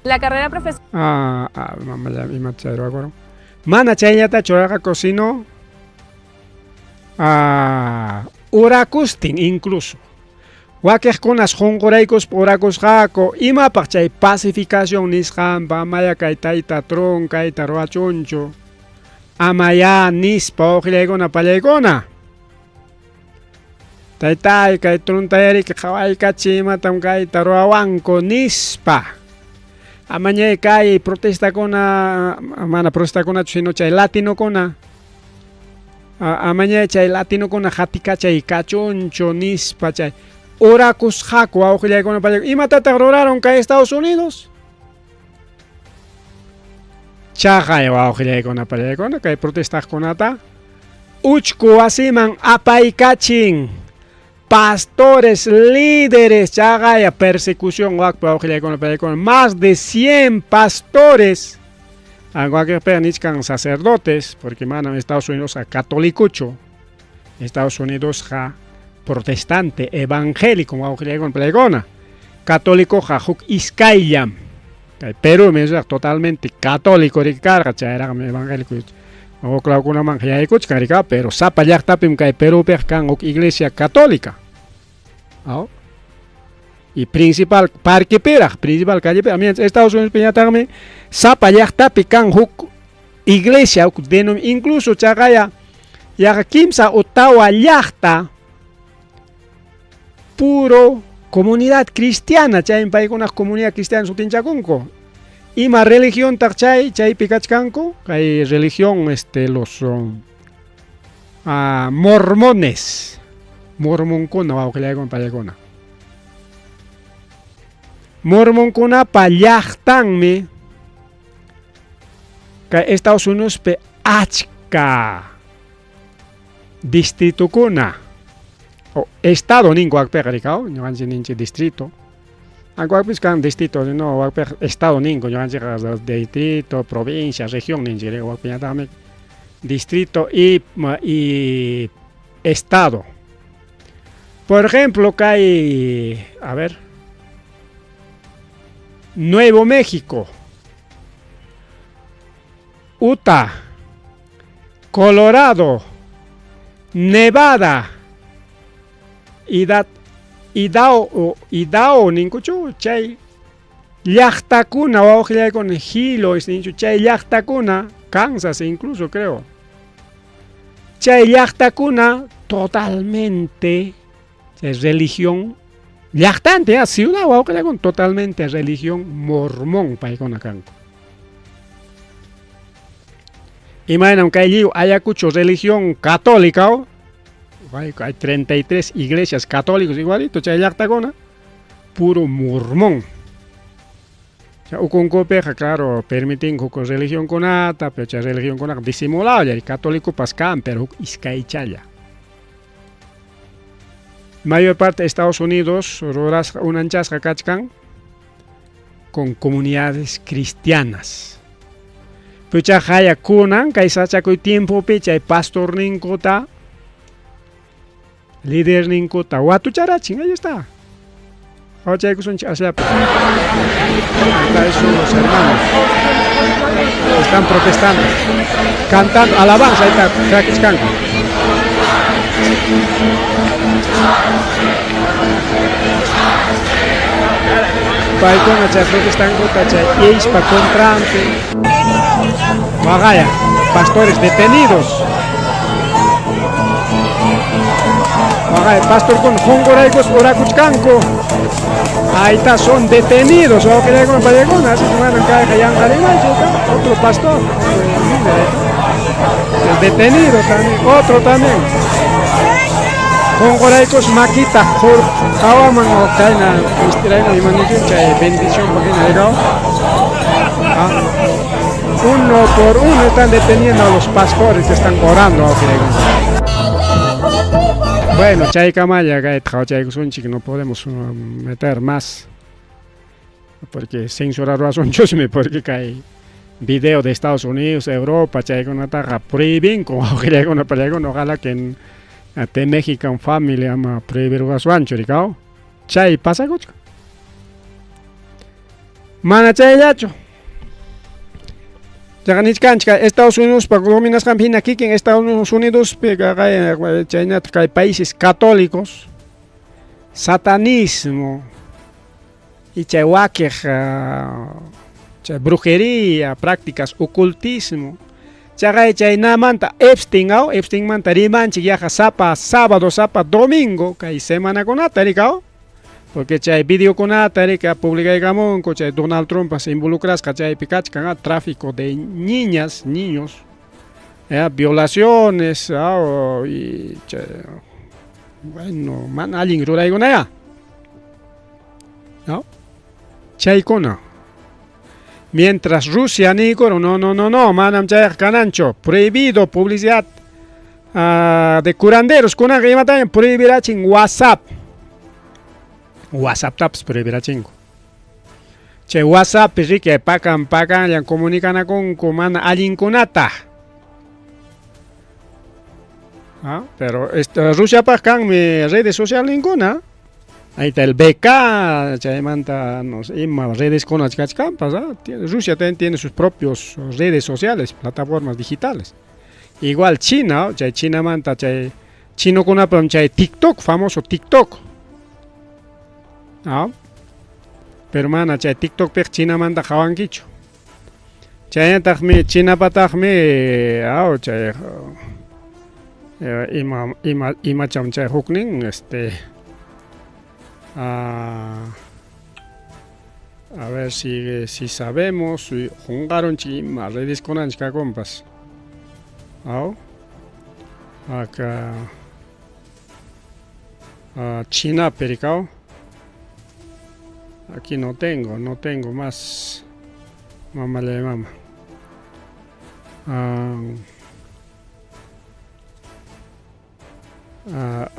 La carrera profesional. Ah, ah, mamá ya imata chay ruwakurun. Mana chayllatachu rurarqaku, sino ah, orakustin incluso. Wakiqkunas qunquraykuspa orakusqaku, imapaq chay pacificación nisqanpa, amaya kay tayta Trump kayta ruwachunchu, amaya nispa wawqillaykuna pallaykuna. Taytay, kay truntayariki qhawaykachiy imatam kayta ruwawanku nispa. Amañay kay protestakuna, mana protestakunachu sino chay latinokuna, amañay chay latinokuna qatikachay kachunchu nispa chay orakusqaku wawqillaykuna pallaykuna. Imatataq ruraron kay Estados Unidos? Chaqay wawqillaykuna pallaykuna kay protestaqkunata uchku wasiman apaykachin. Pastores, líderes, chaqaya persecución wakpa wawqillaykuna pallaykuna, más de 100 pastores. Wakinpiqa nichkan sacerdotes, porque manam Estados Unidosqa catolicochu. Estados Unidosqa protestante, evangélico wawqillaykuna palaykuna. Católicoqa huk iskayllam. Kay Perúmi totalmente católico riki karqa, chayraqmi evangélico huk lawkunamanqa yaykuchkan rika, pero sapa llaqtapim kay Perúpiqa kan huk iglesia católica. Aw. Y principal parquepiraq, principal callepi, mientras Estados Unidos piñataqmi sapa llaqtapi kan huk iglesia, huk denom, incluso chaqaya yaqa kimsa o tawa llaqta puro comunidad cristiana, chaymi paykunaq comunidad cristiana sutinchakunku. Ima religiontaq chay chaypi kachkanku? Kay religión los mormones, mormonkuna wawqillaykuna pallaykuna. Mormonkunapa llaqtanmi kay Estados Unidospi achka distritokuna o estado ninku wakpiqa rikaw, ñuqanchik ninchik distrito. Aunque wakpis kan distrito, no, wakpiqa estado ninku, ñuqanchikqa distrito, provincia, región ninchik, wakpiñataqmi distrito y estado. Por ejemplo, kay, a ver, Nuevo México, Utah, Colorado, Nevada, Idaho, Idaho ninkuchu, chay llaqtakuna, wawqillaykuna, Hilo ninchu, chay llaqtakuna, Kansas incluso creo. Chay llaqtakuna totalmente chay religión llaqtante, ya, ciudad wawqillaykuna, totalmente religión mormón paykuna kanku. Imaynam kay lliw Ayacucho religión católica, hay 33 iglesias católicos igualito chay llaqtakuna, puro mormón. Ukunkupiqa, claro, permitinku huk religionkunata, pero chay religionkunaqa disimulado, católicopas kan, pero huk iskaychalla. Mayor parte de Estados Unidos rurasqa unanchasqa kachkan con comunidades cristianas. Pero haya kunan kay sachakuy tiempopi chay pastorninkuta, liderninkuta watucharachin, ahí está. Qhawachaykusunchik asllapi. Acá son los hermanos. Están protestando, cantando alabanza, ahí está, takichkanku. Paykuna chay protestankuta chay ispa contranpi. Waqaya, pastores detenidos. Waqaya, pastorkuna qunquraykus orakuchkanku. Ahí está, son detenidos. Wawqillaykuna pallaykuna, así que manam kayqa yanqa rimaychu, otro pastor. El detenido también, otro también. Qunquraykus makita hawaman o kayna istirayna imanichun chay bendición pagina rikaw. Uno por uno están deteniendo a los pastores que están orando. Bueno, chaykamalla kayta qhawachaykusunchik, no podemos meter más porque censurarwasunchusmi, porque kay video de Estados Unidos, Europa, chaykunataqa prohibinku wawqillaykuna pallaykuna, ojalá que en The Mexican Family ama prohibirwaswanchu rikaw. Chay pasakuchkan. Mana chayllachu. Chaqa nichkanchik Estados Unidospa dominasqanpi hina kikin Estados Unidospi chaynataq kay países católicos, satanismo y chay wakiq chay brujería, prácticas, ocultismo. Chaqay chaynamanta Epstein, aw, Epsteinmanta rimanchik yaqa sapa sábado, sapa domingo kay semanakunata rikaw. Porque chay videokunata rika publicaykamunku chay Donald Trumpas involucrasqa chaypi kachkan, tráfico de niñas, niños, violaciones, y chay, bueno, mana allin ruraykunaya. ¿No? Chaykuna. Mientras Rusia nikuro, no, no, no, no, manam chayqa kananchu, prohibido publicidad de curanderos, kunaqa imataña prohibirachin WhatsApp. WhatsApptapas prohibirachinku. Chay WhatsApp riki pakan pakanllan comunicanakunku mana allinkunata. Ah, pero este, Rusiapaq kanmi redes socialninkuna. Ahí está el BK, chaymanta no sé, ima redes kachkanpas, ¿ah? Rusia también tiene sus propios redes sociales, plataformas digitales. Igual China, chay Chinamanta, chay chinokunapam chay TikTok, famoso TikTok. ¿Ah? Pero mana chay TikTokpiq Chinamanta qhawankichu. Chaynataqmi Chinapataqmi aw chay ima ima imacham chay huknin este a ver si si sabemos qunqarunchik ima redeskunanchik kakunpas. Aw acá Chinapi rikaw. Aquí no tengo, no tengo más. Mamallay mama.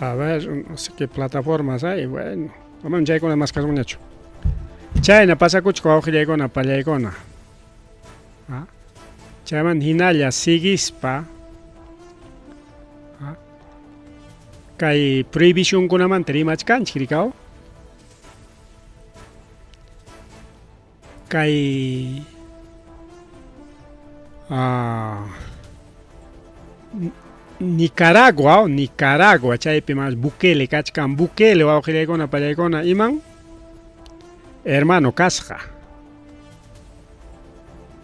A ver, no sé qué plataformas hay. Bueno, manam chaykuna maskasunñachu. Chayna pasakuchka wawqillaykuna pallaykuna. Chayman hinalla siguispa kay prohibicionkunamanta rimachkanchik rikaw. Kay Nicaragua, Nicaragua chaypi mas Bukele kachkan. Bukele wawqillaykuna pallaykuna iman hermano kasqa.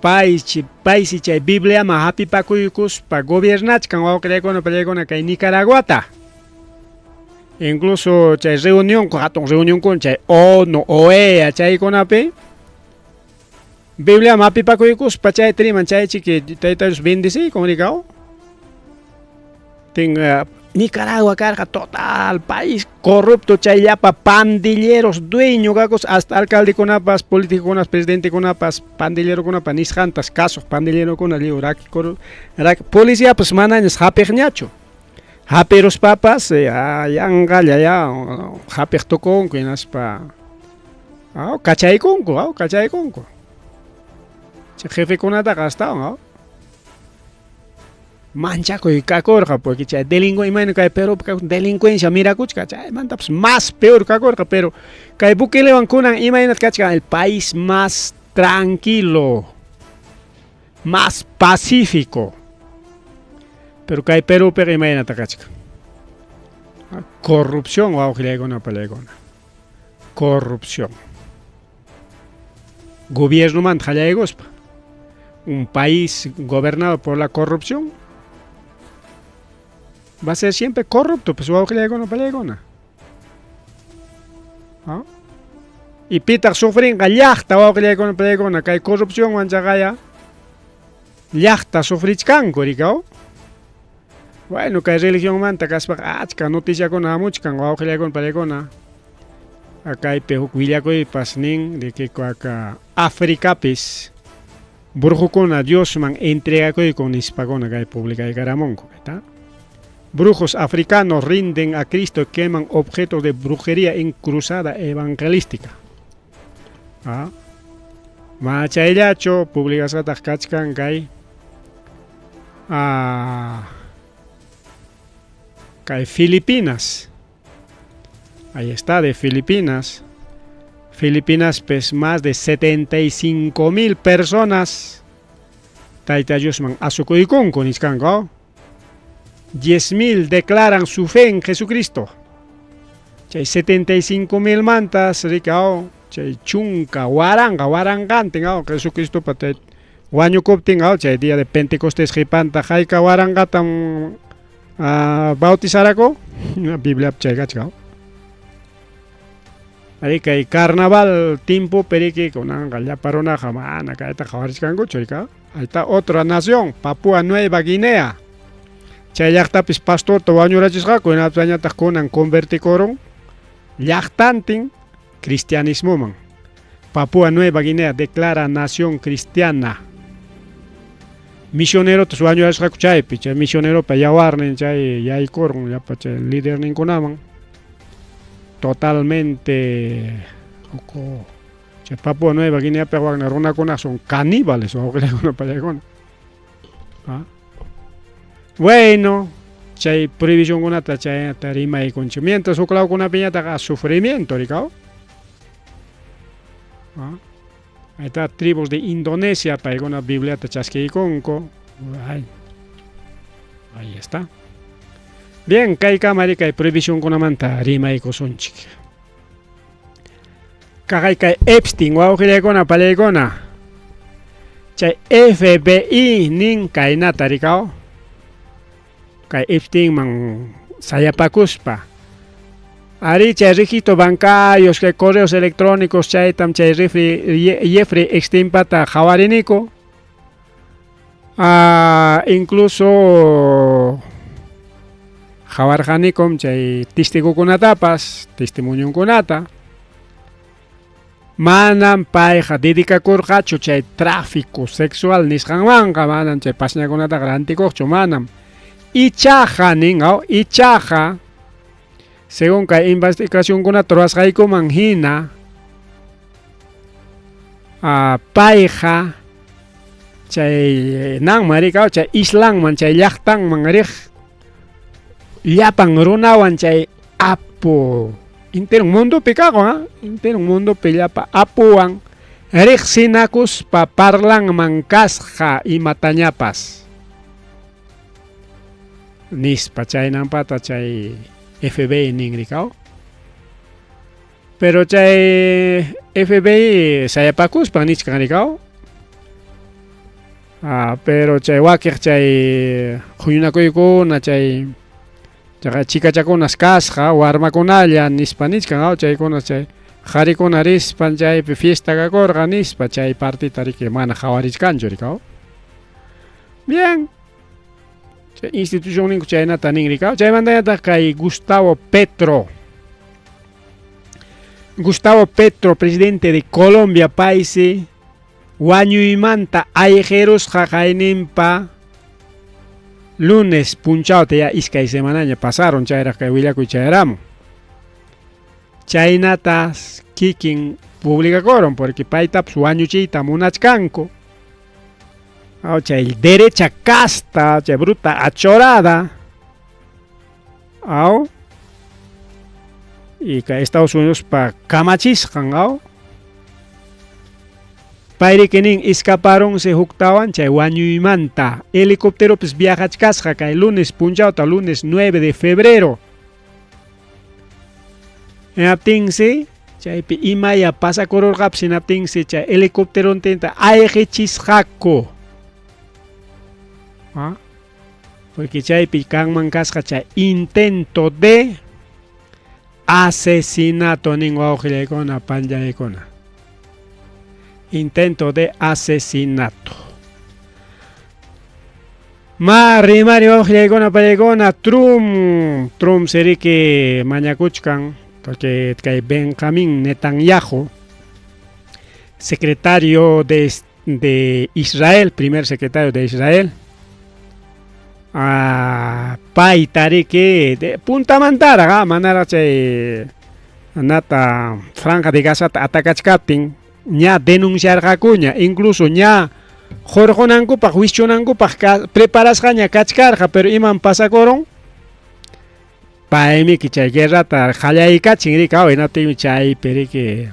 Paychi paysi chay Bibliaman hap'ipakuykuspa gobiernachkan wawqillaykuna pallaykuna kay Nicaraguata. Incluso chay reunión, hatun reunionkuna chay ONU, OEA chaykunapi Bibliaman hap'ipakuykuspa chayta riman chaychiki Tayta Dios bendeciykun rikaw. Tin Nicaragua karqa total país corrupto chay llapa pandilleros dueño kakus hasta alcaldekunapas, políticokunas, presidentekunapas, pandillerokunapa nisqantas kasuq pandillerokuna lliw raki policiapas manañas hapiqñachu. Hapiruspapas yanqalla ya hapiq tukunku hinaspa kachaykunku, kachaykunku. Chay jefekunataqa astawan manchakuy kakurqa porque chay delincu imayna kay Perupi delincuencia mirakuchka chaymantapas más peor kakurqa pero kay Bukelewan kunan imaynata kachkan el país más tranquilo, más pacífico. Pero kay Perupiqa imaynata kachkan. Corrupción wawqillaykuna pallaykuna. Corrupción. Gobiernomanta qallaykuspa. Un país gobernado por la corrupción va a ser siempre corrupto, pues wawqillaykuna pallaykuna. ¿Ah? Y pitaq sufrinqa llaqta wawqillaykuna pallaykuna kay corrupcionwan chaqaya llaqta sufrichkanku rikaw. Bueno, kay religionmanta kaspaqa achka noticiakuna hamuchkan wawqillaykuna pallaykuna. Kaypi huk willakuypas nin de que acá Africapis brujukuna Diosman entregakuyku nispakuna kay publicaykaramunku, ¿está? Brujos africanos rinden a Cristo y queman objetos de brujería en cruzada evangelística. ¿Ah? Machayllachu publicasqataq kachkan kay kay Filipinas. Ahí está, de Filipinas. Filipinas, pues más de 75 mil personas. Tayta Diosman asukuykunku nichkanku. 10 mil declaran su fe en Jesucristo. Chay 75 mil mantas, rikaw, chay chunka, waranqa, waranqantin, Jesucristo pa wañukuptin, chay día de Pentecostés qhipanta hayka waranqatam bautizarako, Biblia chay kachka. Ari kay carnaval timpu periki kunanqa llapa runaqa mana kayta qhawarichkankuchu rika. Ahí está otra nación, Papúa Nueva Guinea. Chay llaqtapis pastorta wañurachisqaku hinaspañataq kunan convertikurun llaqtantin cristianismoman. Papúa Nueva Guinea declara nación cristiana. Misionerotas wañurachisqaku chaypi, chay misioneropa yawarnin chay yaykurun llapa chay liderninkunaman. Totalmente Chay Papua Nueva Guineapiqa wakna runakuna son caníbales wawqillaykuna pallaykuna. ¿Ah? Bueno, chay prohibicionkunata chaynata rimaykunchik. Mientras huk lawkunapiñataq sufrimiento, rikaw. ¿Ah? Ahí está, tribus de Indonesia, paykuna Bibliata chaskiykunku. Ay. Ahí está. Bien, kaykama kay prohibicionkunamanta rimaykusunchik. Kaqay kay Epstein wawqillaykuna pallaykuna. Chay FBI nin kaynata rikaw. Kay Epsteinman sayapakuspa. Ari chay registro bancarios, kay correos electrónicos chaytam chay Jeffrey Epsteinpata qhawariniku. Ah, incluso qhawarqanikum chay testigukunatapas, testimonionkunata. Manam payqa dedicakurqachu chay tráfico sexual nisqanmanqa, manam chay pasñakunataqa rantikuqchu, manam. Ichaqa nin, ichaqa según kay investigacionkunata ruwasqaykuman hina, payqa chay nanman rikaw, chay islanman, chay llaqtanman riq llapan runawan chay apu entero mundopi kaqwan, entero mundopi llapa apuwan riqsinakuspa parlanman kasqa imatañapas nispa chaynampata chay FBI nin rikaw. Pero chay FBI sayapakuspan nichkan rikaw. Pero chay wakiq chay huñunakuykuna chay chaqa chikachakunas kasqa warmakunalla nispa nichkan, chaykuna chay qarikuna rispan chaypi fiesta kakurqa nispa chay partita riki mana qhawarichkanchu rikaw. Bien. Chay institución ninku chaynata nin rikaw. Chaymantañataq kay Gustavo Petro. Gustavo Petro, presidente de Colombia, paysi wañuymanta ayqirusqa qayninpa lunes punchawta ya iskay semanaña pasaron chayraq kay willakuy chayaramun. Chaynatas kikin publicakuron porque paytapas wañuchiyta munachkanku. Chay derecha casta, chay bruta achorada. Aw. Y kay Estados Unidos pa kamachisqan, aw. Payriki nin escaparonse huktawan chay wañuymanta. Helicópteropis viajachkasqa kay lunes punchawta, lunes 9 de febrero. Hinaptinsi chaypi imaya pasakururqapis hinaptinsi chay helicópterontinta ayqichisqaku. ¿Ah? Porque chaypi kanman kasqa chay intento de asesinato nin wawqillaykuna panllaykuna. Intento de asesinato. Ma rimari wawqillaykuna pallaykuna Trump, Trump siriki mañakuchkan porque kay Benjamín Netanyahu, secretario de Israel, primer secretario de Israel, payta riki de puntamantaraq manaraq chay nata franja de Gazata atakachkaptin ña denunciarqakuña, incluso ña hurqunankupaq wischunankupaq preparasqaña kachkarqa, pero iman pasakurun? Paymiki chay guerrata qallaykachin rikaw, hinaptinmi chaypi riki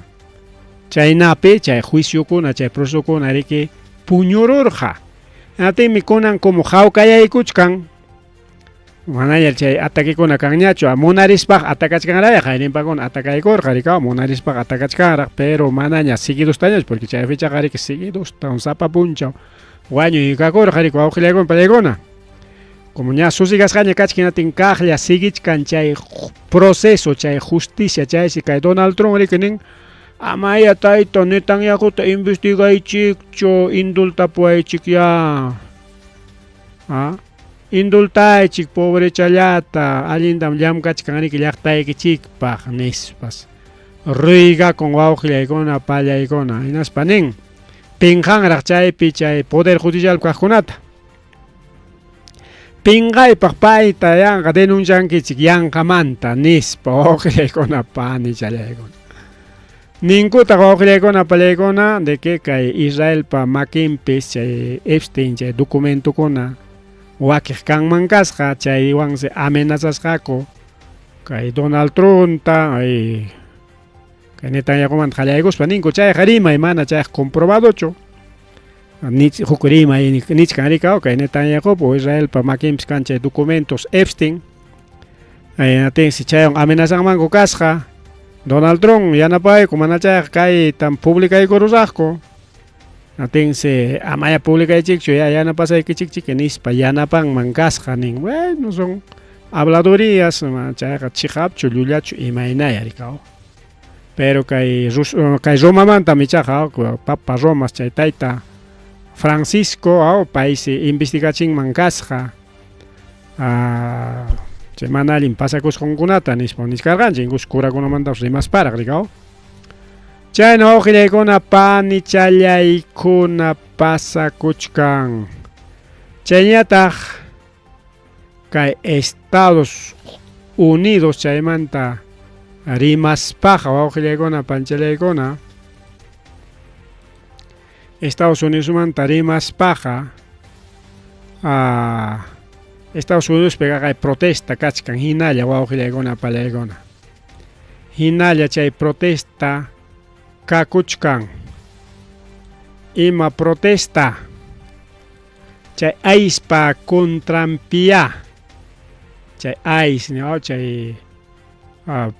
chaynapi chay juiciokuna, chay procesokuna riki puñururqa. Hinaptinmi kunan como hawkayaykuchkan, manaña chay atakikuna kanñachu, munarispaq atakachkanraq, hayninpakuna atakaykurqa rikaw, munarispaq atakachkanraq, pero manaña seguidostañachu, porque chay fechaqa riki seguidosta sapa punchaw wañuy kakurqa riki wawqillaykuna pallaykuna. Como ña susigasqaña kachkan hinatin kaqlla siguichkan chay proceso, chay justicia, chaysi kay Donald Trump riki nin amaya tayta Netanyahuta investigaychikchu, indultapuwaychik ya. Indultaychik pobrechallata, allintam llamkachkan riki llaqtaykichikpaq nispas. Ruygakun wawqillaykuna pallaykuna, hinaspa nin pinqanraq chaypi chay poder judicial kaqkunata. Pinqaypaq payta yanqa denunciankichik yanqamanta nispa wawqillaykuna panichallaykuna. Ninkutaq wawqillaykuna pallaykuna de que kay Israelpa makinpis chay Epstein chay documentokuna wakiq kanman kasqa chaywansi amenazasqaku kay Donald Trumpta ay kay Netanyahumanta qallaykuspa ninku chayqa rimay mana chayqa comprobadochu nich huk rimay nichkan rikaw kay Netanyahupa Israelpa makinpis kan chay documentos Epstein Atinsi chaywan amenazanmanku kasqa Donald Trump yanapayku mana chayqa kaytam publicaykurusaqku atinsi amaya publicaychikchu ya yanapasaykichikchiki nispa yanapanman kasqa nin bueno son habladurías chayqa chiqapchu llullachu imaynaya rikaw pero kay kay Romamantam ichaqa Papa Romas chay tayta Francisco aw paysi investigachinman kasqa chay mana allin pasakusqankunata nispa nichkarqanchik incluso curakunamantapas rimasparaq rikaw chayna wawqillaykuna panichallaykuna pasakuchkan chayñataq kay Estados Unidos chaymanta rimaspaqa wawqillaykuna panchallaykuna Estados Unidosmanta rimaspaqa Estados Unidospi kay protesta kachkan hinalla wawqillaykuna pallaykuna hinalla chay protesta kakuchkan ima protesta chay ICEpa contranpiya chay ICE no chay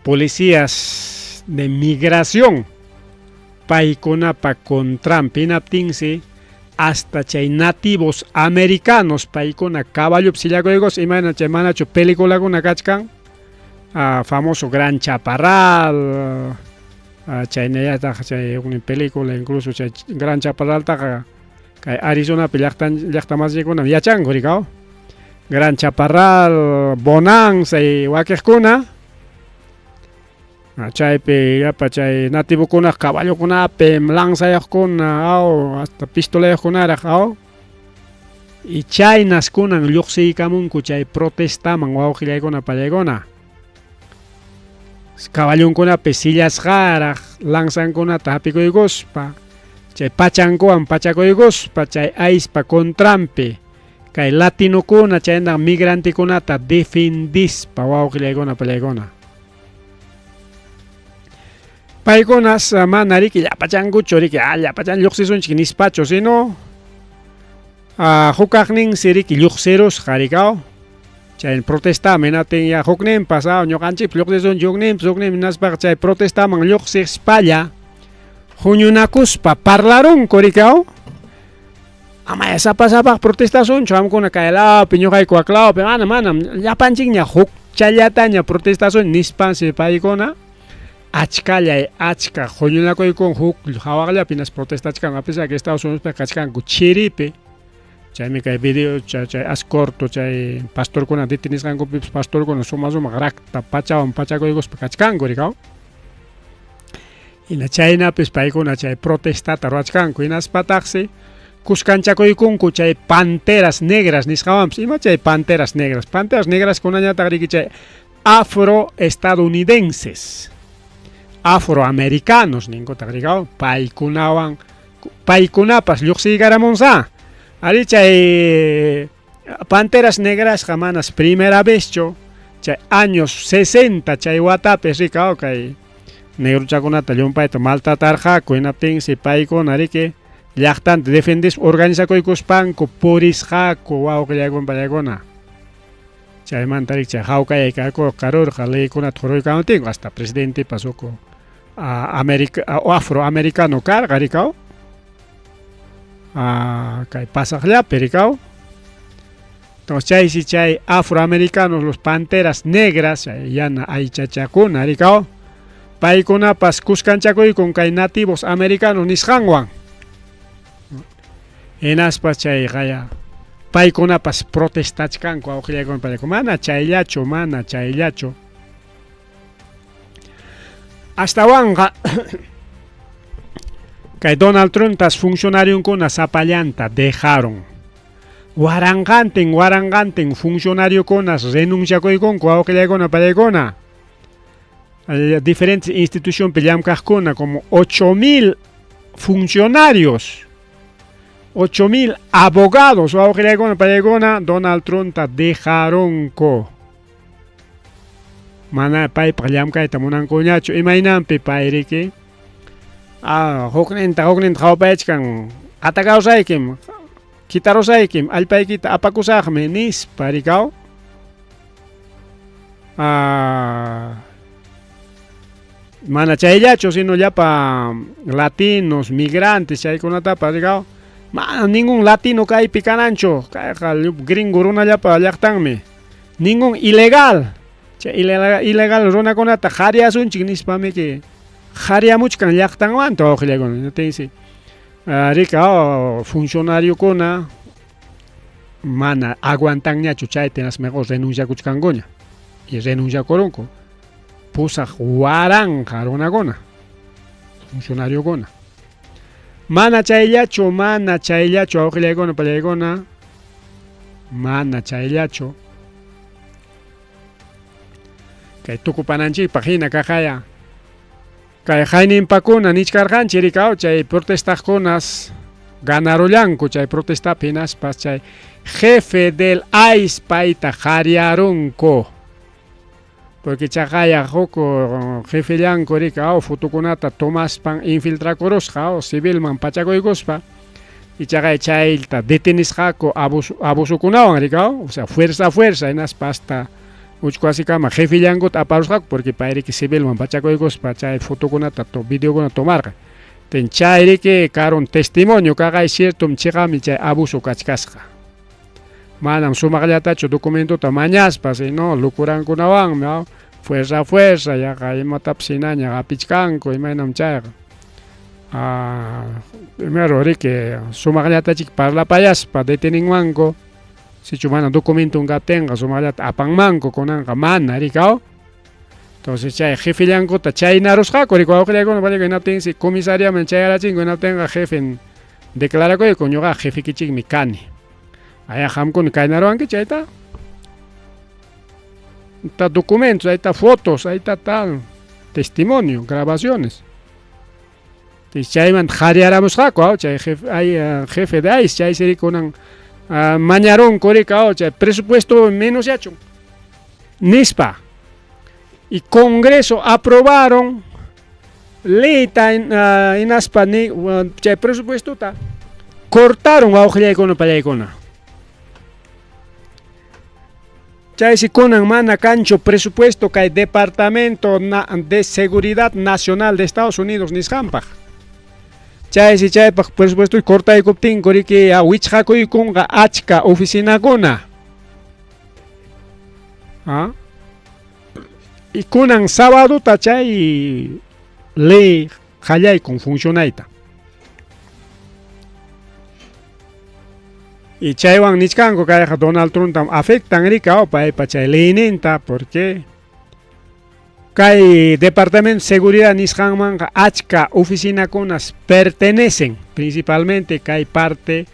policías de migración paykunapa contranpi hinaptinsi hasta chay nativos americanos paykuna caballopi sillakuykus imayna chay manachu peliculakuna kachkan famoso Gran Chaparral chaynallataq chay huknin película incluso chay Gran Chaparraltaqa kay Arizonapi llaqtan llaqtamasiykunam yachanku rikaw Gran Chaparral Bonanza y wakiqkuna chaypi llapa chay nativokunaq caballokunapi lanzayuqkuna aw hasta pistolayuqkunaraq aw y chaynas kunan lluqsiykamunku chay protestaman wawqillaykuna pallaykuna caballonkunapi sillasqaraq lanzankunata hapikuykuspa chay pachankuwan pachakuykuspa chay ICEpa contranpi kay latinokuna chaynaq migrantekunata defendispa wawqillaykuna pallaykuna paykunas mana riki llapachankuchu riki llapachan lluqsisunchik nispachu sino hukaqninsi riki lluqsirusqa rikaw chay protestaman hinaptin ya hukninpas ñuqanchikpas lluqsisunchik hukninpas hukninpas hinaspaqa chay protestaman lluqsispalla huñunakuspa parlarunku rikaw amaya sapa sapaq protestasunchu qamkuna kay lawpi ñuqayku wak lawpi mana manam llapanchikña hukchallataña protestasun nispansi paykuna achkallay achka huñunakuykun huk hawaqllapi hinas protestachkanku a pesar que Estados Unidospi kachkanku chiripi chaymi kay video chay chay as corto chay pastorkuna detenisqankupipas pastorkuna suma sumaq rakta pachawan pachakuykuspa kachkanku rikaw hina chaynapis paykuna chay protestata ruwachkanku hinaspataqsi kuskanchakuykunku chay panteras negras nisqawanpas ima chay panteras negras panteras negras kunañataq riki chay afroestadounidenses afroamericanos ninkutaq rikaw paykunawan paykunapas lluqsiykaramunsa ari chay panteras negrasqa manas primera vezchu chay años 60 chay watapis rikaw kay negrochakunata llumpayta maltratarqaku hinaptinsi paykuna riki llaqtanta defendispa organizakuykuspanku purisqaku wawqillaykuna pallaykuna chaymanta riki chay hawkayay karurqa leykunata hurquykamuptinku hasta presidentepas huk America afroamericano karqa rikaw kay pasaqllapi rikaw entonces chaysi chay afroamericanos los panteras negras chay yana aychachakuna rikaw paykunapas kuskanchakuykun kay nativos americanos nisqanwan hinaspa chayqa ya paykunapas protestachkanku wawqillaykuna pallaykuna mana chayllachu mana chayllachu astawanqa kay Donald Trumptas funcionarionkuna sapallanta dejaron waranqantin waranqantin funcionariokunas renunciakuykunku wawqillaykuna pallaykuna. Diferentes institucionpi llamkaqkuna como 8000 funcionarios, 8000 abogados, wawqillaykuna pallaykuna Donald Trumpta dejaronku. Mana paypaq llamkayta munankuñachu, imaynanpi pay riki? Ah, hukninta hukninta qhawapayachkan, atacawsaykim, quitarusaykim, allpaykita apakusaqmi nispa rikaw. Ah, mana chayllachu, sino llapa latinos, migrantes chaykunatapas rikaw. Mana ningún latino kaypi kananchu, kayqa gringo runallapa llaqtanmi. Ningún ilegal, chay ilegal runakunata qhariasunchik nispamiki qhariamuchkan llaqtanmanta wawqillaykuna. Tinsi rikaw funcionariokuna mana aguantanñachu chayta hinaspa mejor renunciakuchkankuña. Y renunciakurunku 8000 runakuna, funcionariokuna. Mana chayllachu, mana chayllachu wawqillaykuna pallaykuna, mana chayllachu. Kay tukupananchikpaq hina kaqaya. Kay hayninpakuna nichkarqanchik rikaw chay protestaqkunas ganarullanku chay protestapi hinaspas chay jefe del ICE payta qhariarunku. Porque chaqaya huk jefellanku rikaw fotokunata tomaspan infiltrakurusqa civilman pachakuykuspa ichaqa chayta detenisqaku abusokunawan rikaw, o sea, fuerza fuerza hinaspa hasta uchkuasikama jefellankuta aparusqaku porque pay riki civilman pachakuykuspa chay fotokunata videokunata tomarqa. Ten chay riki karun testimonio kaqay cierto chiqami chay abuso kachkasqa. Manam sumaqllatachu documentota mañaspa, sino locurankunawanmi, fuerza fuerza yaqa imatapas hinaña hapichkanku imaynam chayqa. Primero riki sumaqllatachik parlapayaspa deteninmanku, sichu mana documenton kaptinqa sumaqllata apanmanku kunanqa mana rikaw. Entonces chay jefellankuta chaynarusqaku riki wawqillaykuna pallaykuna hinaptinsi comisariaman chayarachinku hinaptinqa jefen declarakuyku ñuqa jefekichikmi kani. Aya qamkuna kaynaruwanki chayta. Está documentos, ahí está fotos, ahí está tal testimonio, grabaciones. Chaymanta qhariaramusqaku, chay jefe, hay jefe de ICE, chay sirikunan mañarunku rika, chay presupuesto menos yachun. Nispa. Y Congreso aprobaron leyta hinaspa ni chay presupuestota cortaron wawqillaykuna pallaykuna. Chaysi kunan mana kanchu presupuesto kay Departamento de Seguridad Nacional de Estados Unidos nisqanpaq. Chaysi chaypaq presupuesto cortaykuptinku riki wichqakuykunqa achka oficinakuna. ¿Ah? Y kunan sábado chay ley qallaykun funcionayta. Y chaywan nichkanku kayqa Donald Trump afectan rika paypa chay leyninta porque kay Departamento de Seguridad nisqanmanqa achka oficinakunas pertenecen principalmente kay parte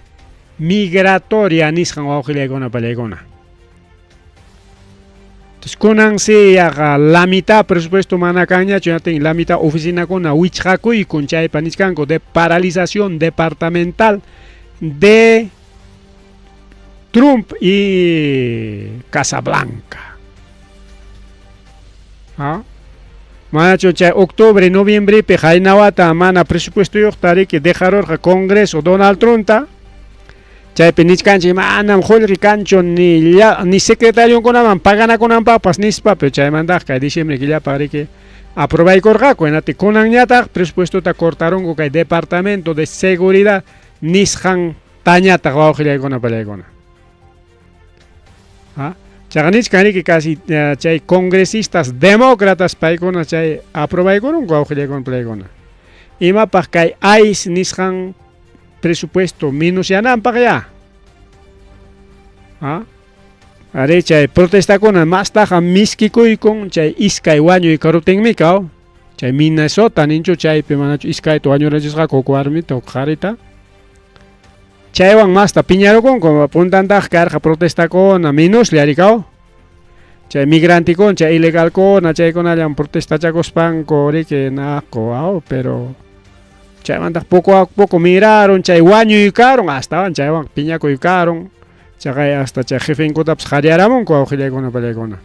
migratoria nisqan wawqillaykuna pallaykuna. Entonces kunan si yaqa la mitad presupuesto mana kanñachu hinaptin la mitad oficinakuna wichqakuykun chaypa nichkanku de paralización departamental de Trump y Casablanca. ¿Ah? Manachu chay octubre, noviembrepi qaynawata mana presupuestoyuqta riki dejarurqa Congreso Donald Trumpta. Chaypi nichkanchik manam qullqi kanchu ni ni secretarionkunaman paganakunanpaqpas nispa, pero chaymantaq kay diciembre killapaq riki aprobaykurqaku hinaptin kunanñataq presupuestota cortarunku kay Departamento de Seguridad nisqan tañataq wawqillaykuna pallaykuna. ¿Ah? Chaqa nichkan riki casi chay congresistas demócratas paykuna chay aprobaykurunku wawqillaykuna pallaykuna. Imapaq kay ICE nisqan presupuesto minusyananpaq ya. ¿Ah? Ari chay protestakuna mastaqa miskikuykun chay iskay wañuy karuptinmi kaw. Chay Minnesota ninchu chaypi manachu iskayta wañurachisqaku huk warmita huk qharita. Chaywan masta piñarukunku puntantaq karqa protestakuna minuslla rikaw. Chay migrantikuna, chay ilegalkuna, chaykunallam protestachakuspanku riki naqku, aw, pero chaymantaq poco a poco mirarun, chay wañuykarun, astawan chaywan piñakuykarun, chaqay hasta chay jefenkutapas qallaramunku wawqillaykuna pallaykuna.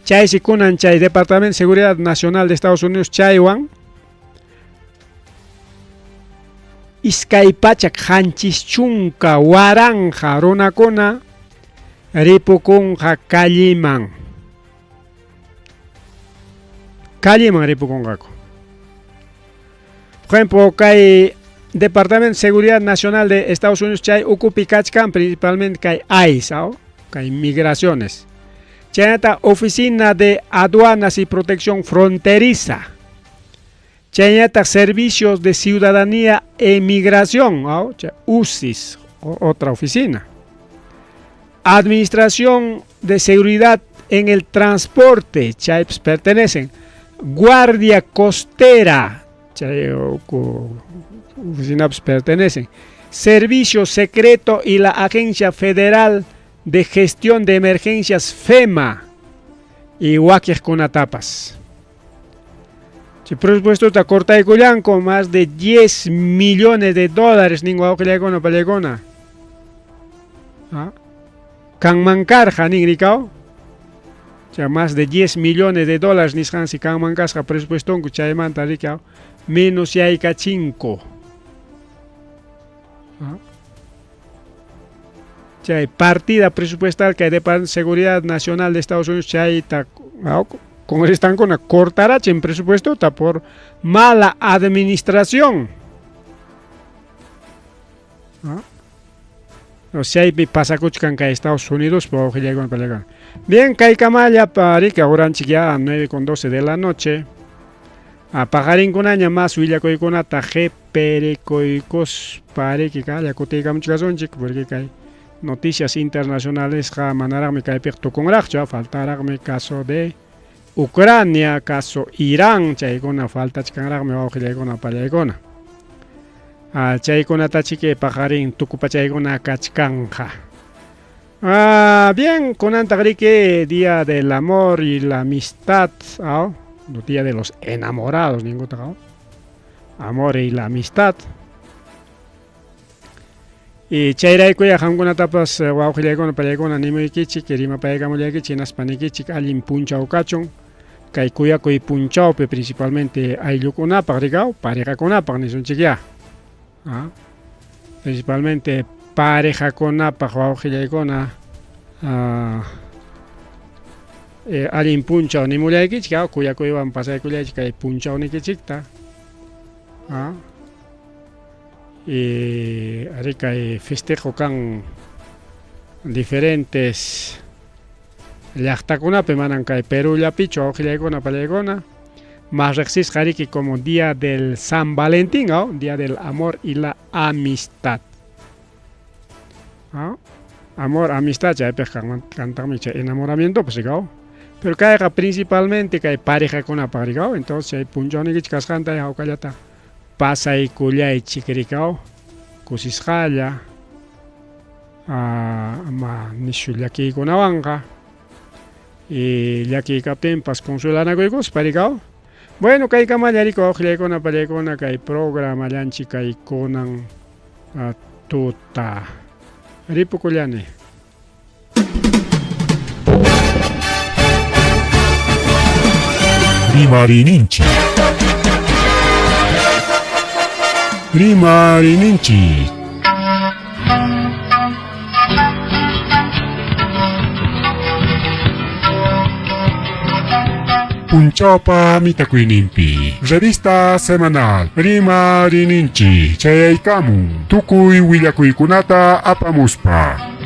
Chaysi kunan chay Departamento de Seguridad Nacional de Estados Unidos chaywan 270,000 runakuna ripukunqa calleman. Calleman ripukunqaku. Por ejemplo, kay Departamento de Seguridad Nacional de Estados Unidos chay ukupi kachkan principalmente kay ICE, ¿no? Kay migraciones. Chaynata Oficina de Aduanas y Protección Fronteriza. Chaynata Servicios de Ciudadanía e Migración, ¿no? UCIS, otra oficina. Administración de Seguridad en el Transporte, chaypas pertenecen. Guardia Costera, chay oficina pertenecen. Servicio Secreto y la Agencia Federal de Gestión de Emergencias FEMA y wakiqkunatapas. Chay presupuesto cortaykullanku más de 10 millones de dólares nin wawqillaykuna pallaykuna. ¿Ah? Kanman karqa nin rikaw. Chay más de 10 millones de dólares nisqansi kanman kasqa presupuestonku chaymanta rikaw menos yaykachinko. ¿Ah? Chay partida presupuestal que hay de Seguridad Nacional de Estados Unidos chayta congresistakuna cortarachin presupuesto por mala administración. ¿Ah? O sea, chaypi pasakuchkan kay Estados Unidos. Bien, kaykamalla riki uranchik ya 9:12 de la noche. Paqarinkunaña más willakuykunata qhiperikuykuspa riki kalla kutiykamuchkasunchik porque kay noticias internacionales manaraqmi kaypiqa tukunraqchu, faltaraqmi caso de Ucrania, caso Irán, chaykuna faltachkanraqmi wawqillaykuna pallaykuna. Chaykunatachiki paqarin tukupachaykuna kachkanqa. Bien, kunantaq riki Día del Amor y la Amistad, ¿ah? Día de los Enamorados, ninkutaq, Amor y la Amistad. Y chayraykuya qamkunatapas wawqillaykuna pallaykuna nimuykichik, rimapaykamullaykichik hinaspa nikichik allin punchaw kachun kay kuyakuy punchawpi principalmente ayllukunapaq rikaw, parejakunapaq nisunchik ya. ¿Ah? Principalmente parejakunapaq wawqillaykuna allin punchaw nimullaykichik, kuyakuywan pasaykullaychik kay punchawnikichikta. ¿Ah? Y ari kay festejo kan diferentes llaqtakunapi manan kay Perú llapichu wawqillaykuna pallaykuna más riqsisqa riki como Día del San Valentín, ¿no? Día del Amor y la Amistad. ¿No? Amor, amistad, chaypiqa kantaqmi chay enamoramiento pues rikaw. Pero kayqa principalmente kay parejakunapaq rikaw, entonces chay punchawnikichik kasqanta hawkallata pasaykullaychik rikaw, kusisqalla, ama nishu llakiykunawanqa y llakiy kaptinpas consuelanakuykuspa rikaw. Bueno, kaykamalla rikaw wawqillaykuna pallaykuna kay programallanchik kay kunan tuta. Ripukullani. Rimarininchik. Rimarininchik. Punchawpa mitakuyninpi. Revista semanal Rimarininchik chayaykamun tukuy willakuykunata apamuspa.